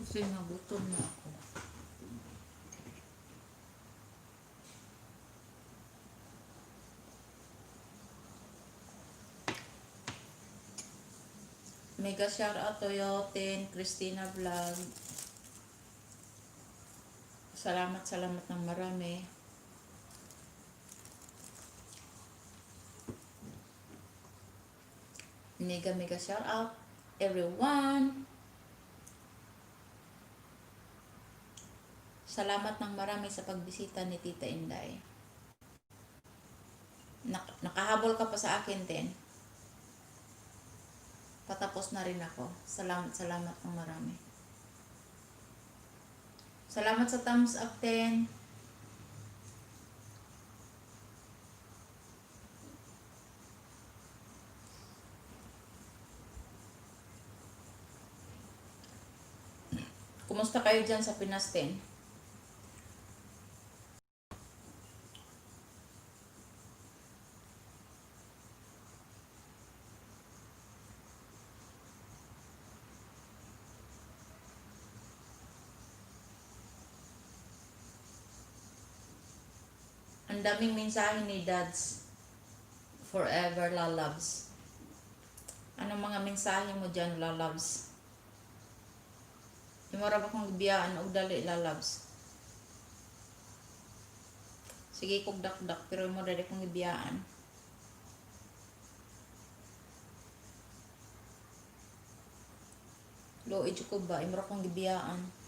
Kasi nagutom na ako. Mega shout out to Yotin, Christina Vlog. Salamat, salamat ng marami. Mega, mega shout out everyone. Salamat ng marami sa pagbisita ni Tita Inday. Nakahabol ka pa sa akin din. Patapos na rin ako. Salamat, salamat ng marami. Salamat sa thumbs up, ten. Kumusta kayo dyan sa Pinas, ten? Ang daming mensahe ni Dads Forever Lalabs. Anong mga mensahe mo dyan, Lalabs? Imo ra ba kong gibiyaan og dali, Lalabs? Sige kog dakdak pero imo dali kong gibiyaan. Luoy jud ko ba, imo ra kong gibiyaan.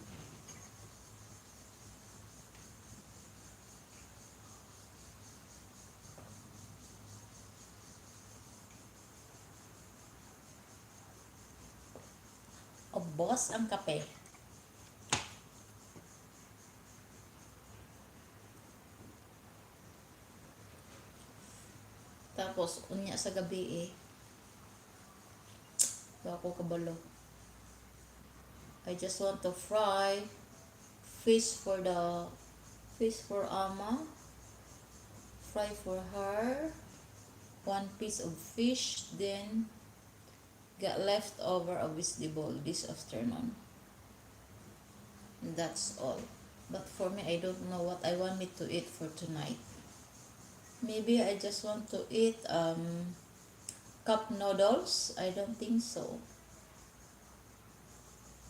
Ubos ang kape. Tapos, unya sa gabi eh. Wa ko kabalo. I just want to fry fish for Ama. Fry for her. One piece of fish, then got leftover of vegetable this afternoon. That's all. But for me, I don't know what I want me to eat for tonight. Maybe I just want to eat cup noodles. I don't think so.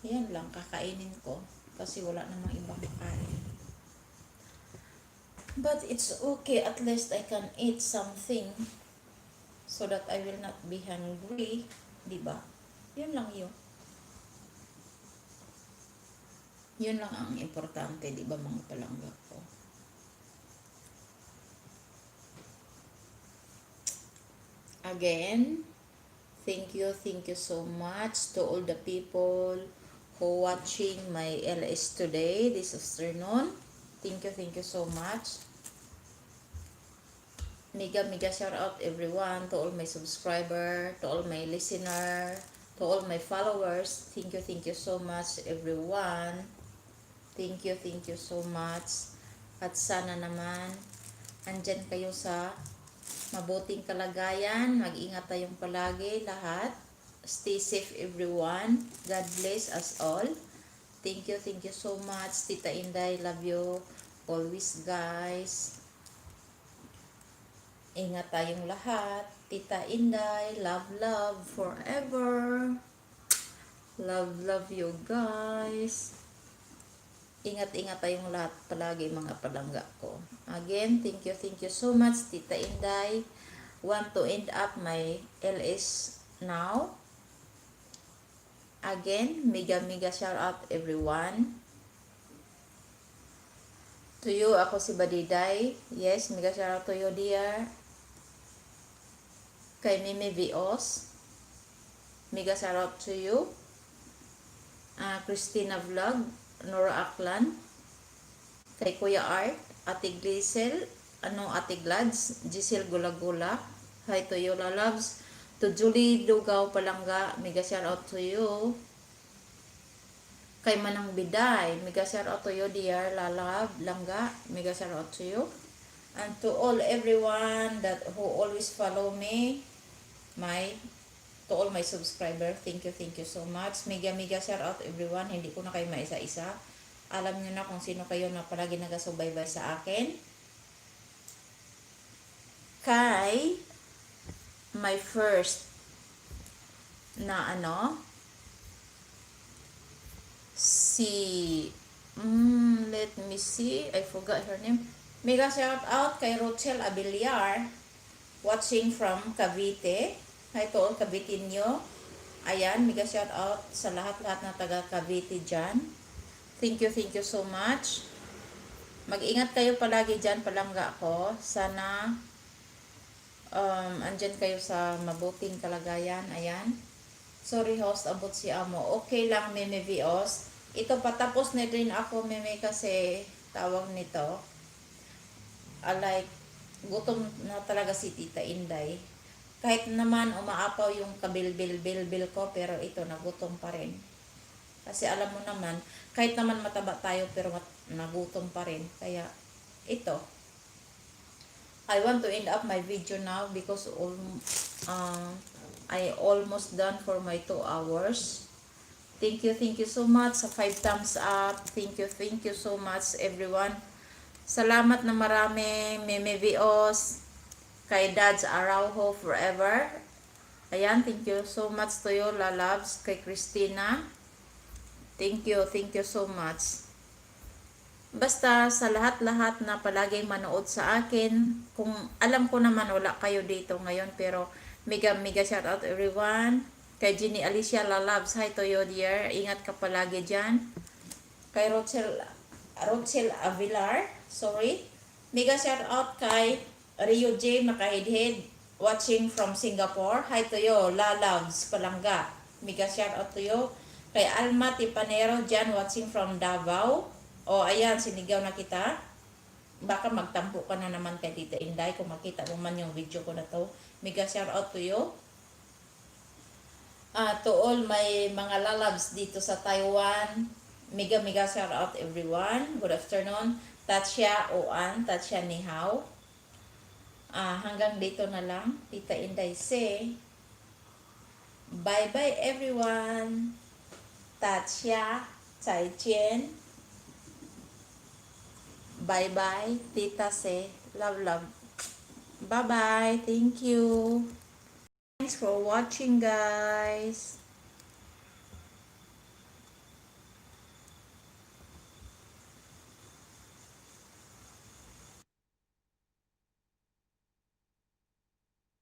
Yan lang, kakainin ko. Kasi wala namang ibang makain. But it's okay. At least I can eat something so that I will not be hungry. Diba? Yun lang yun. Yun lang ang importante, di ba, mga palangga ko? Again, thank you so much to all the people who watching my LS today, this afternoon. Thank you so much. Mega, mega shout out everyone, to all my subscriber, to all my listener, to all my followers. Thank you so much, everyone. Thank you so much. At sana naman, andyan kayo sa mabuting kalagayan. Mag-ingat tayong palagi lahat. Stay safe, everyone. God bless us all. Thank you so much. Tita Inday, love you always, guys. Ingat tayong lahat. Tita Inday, love, love forever. Love, love you guys. Ingat-ingat tayong lahat palagi, mga palangga ko. Again, thank you so much, Tita Inday. Want to end up my LS now. Again, mega mega shout out, everyone. To you, ako si Badiday. Yes, mega shout out to you, dear. Kay Mimi Vios. Mega shout out to you. Christina Vlog, Nora Aklan, kay Kuya Art, Ate Glisel, ano, Ate Glads, Giselle Gulagula, hi to you, loves, to Julie Dugaw Palangga, mega shout out to you. Kay Manang Biday, mega shout out to you, dear Lalab, Langga, mega shout out to you. And to all everyone that who always follow me, my to all my subscriber, thank you so much. Mega mega shout out, everyone. Hindi ko na kayo maisa-isa. Alam niyo na kung sino kayo na palagi nagasubaybay sa akin. Kay my first na ano, si let me see, I forgot her name. Mega shout out kay Rochelle Abiliar, watching from Cavite. Hi to all Caviteño. Ayan, mega shout out sa lahat-lahat na taga Cavite dyan. Thank you so much. Mag-ingat kayo palagi dyan, palangga ko. Sana andyan kayo sa mabuting kalagayan. Ayan. Sorry, host, abot si amo. Okay lang, Meme Vios. Ito, patapos na din ako, Meme, kasi tawag nito. Like, gutom na talaga si Tita Inday. Kahit naman umaapaw yung kabilbil-bilbil ko, pero ito, nagutom pa rin. Kasi alam mo naman, kahit naman mataba tayo, pero nagutom pa rin. Kaya, ito. I want to end up my video now because I almost done for my 2 hours. Thank you so much sa five thumbs up. Thank you so much, everyone. Salamat na marami, Meme Vios, kay Dads Araujo forever. Ayan, thank you so much to you, lalabs, kay Christina. Thank you so much. Basta sa lahat-lahat na palaging manood sa akin, kung alam ko naman wala kayo dito ngayon, pero mega mega shout out, everyone. Kay Jenny Alicia Lalabs, hi to you, dear. Ingat ka palagi dyan. Kay Rochelle, Rochelle Avilar, sorry. Mega shout out kay Rio J. Makahidhid, watching from Singapore. Hi to you, Lalabs, Palangga. Mega shout out to you. Kay Alma Tipanero dyan, watching from Davao. O, ayan, sinigaw na kita. Baka magtampo ka na naman kay Tita Inday kung makita mo man yung video ko na to. Mega shout out to you. To all my mga lalabs dito sa Taiwan, mega mega shout out, everyone. Good afternoon. 大家午安, 大家你好. Hanggang dito na lang. Tita Inday say, bye-bye, everyone. 大家再见. Bye-bye. Tita say, love, love. Bye-bye. Thank you. Thanks for watching, guys.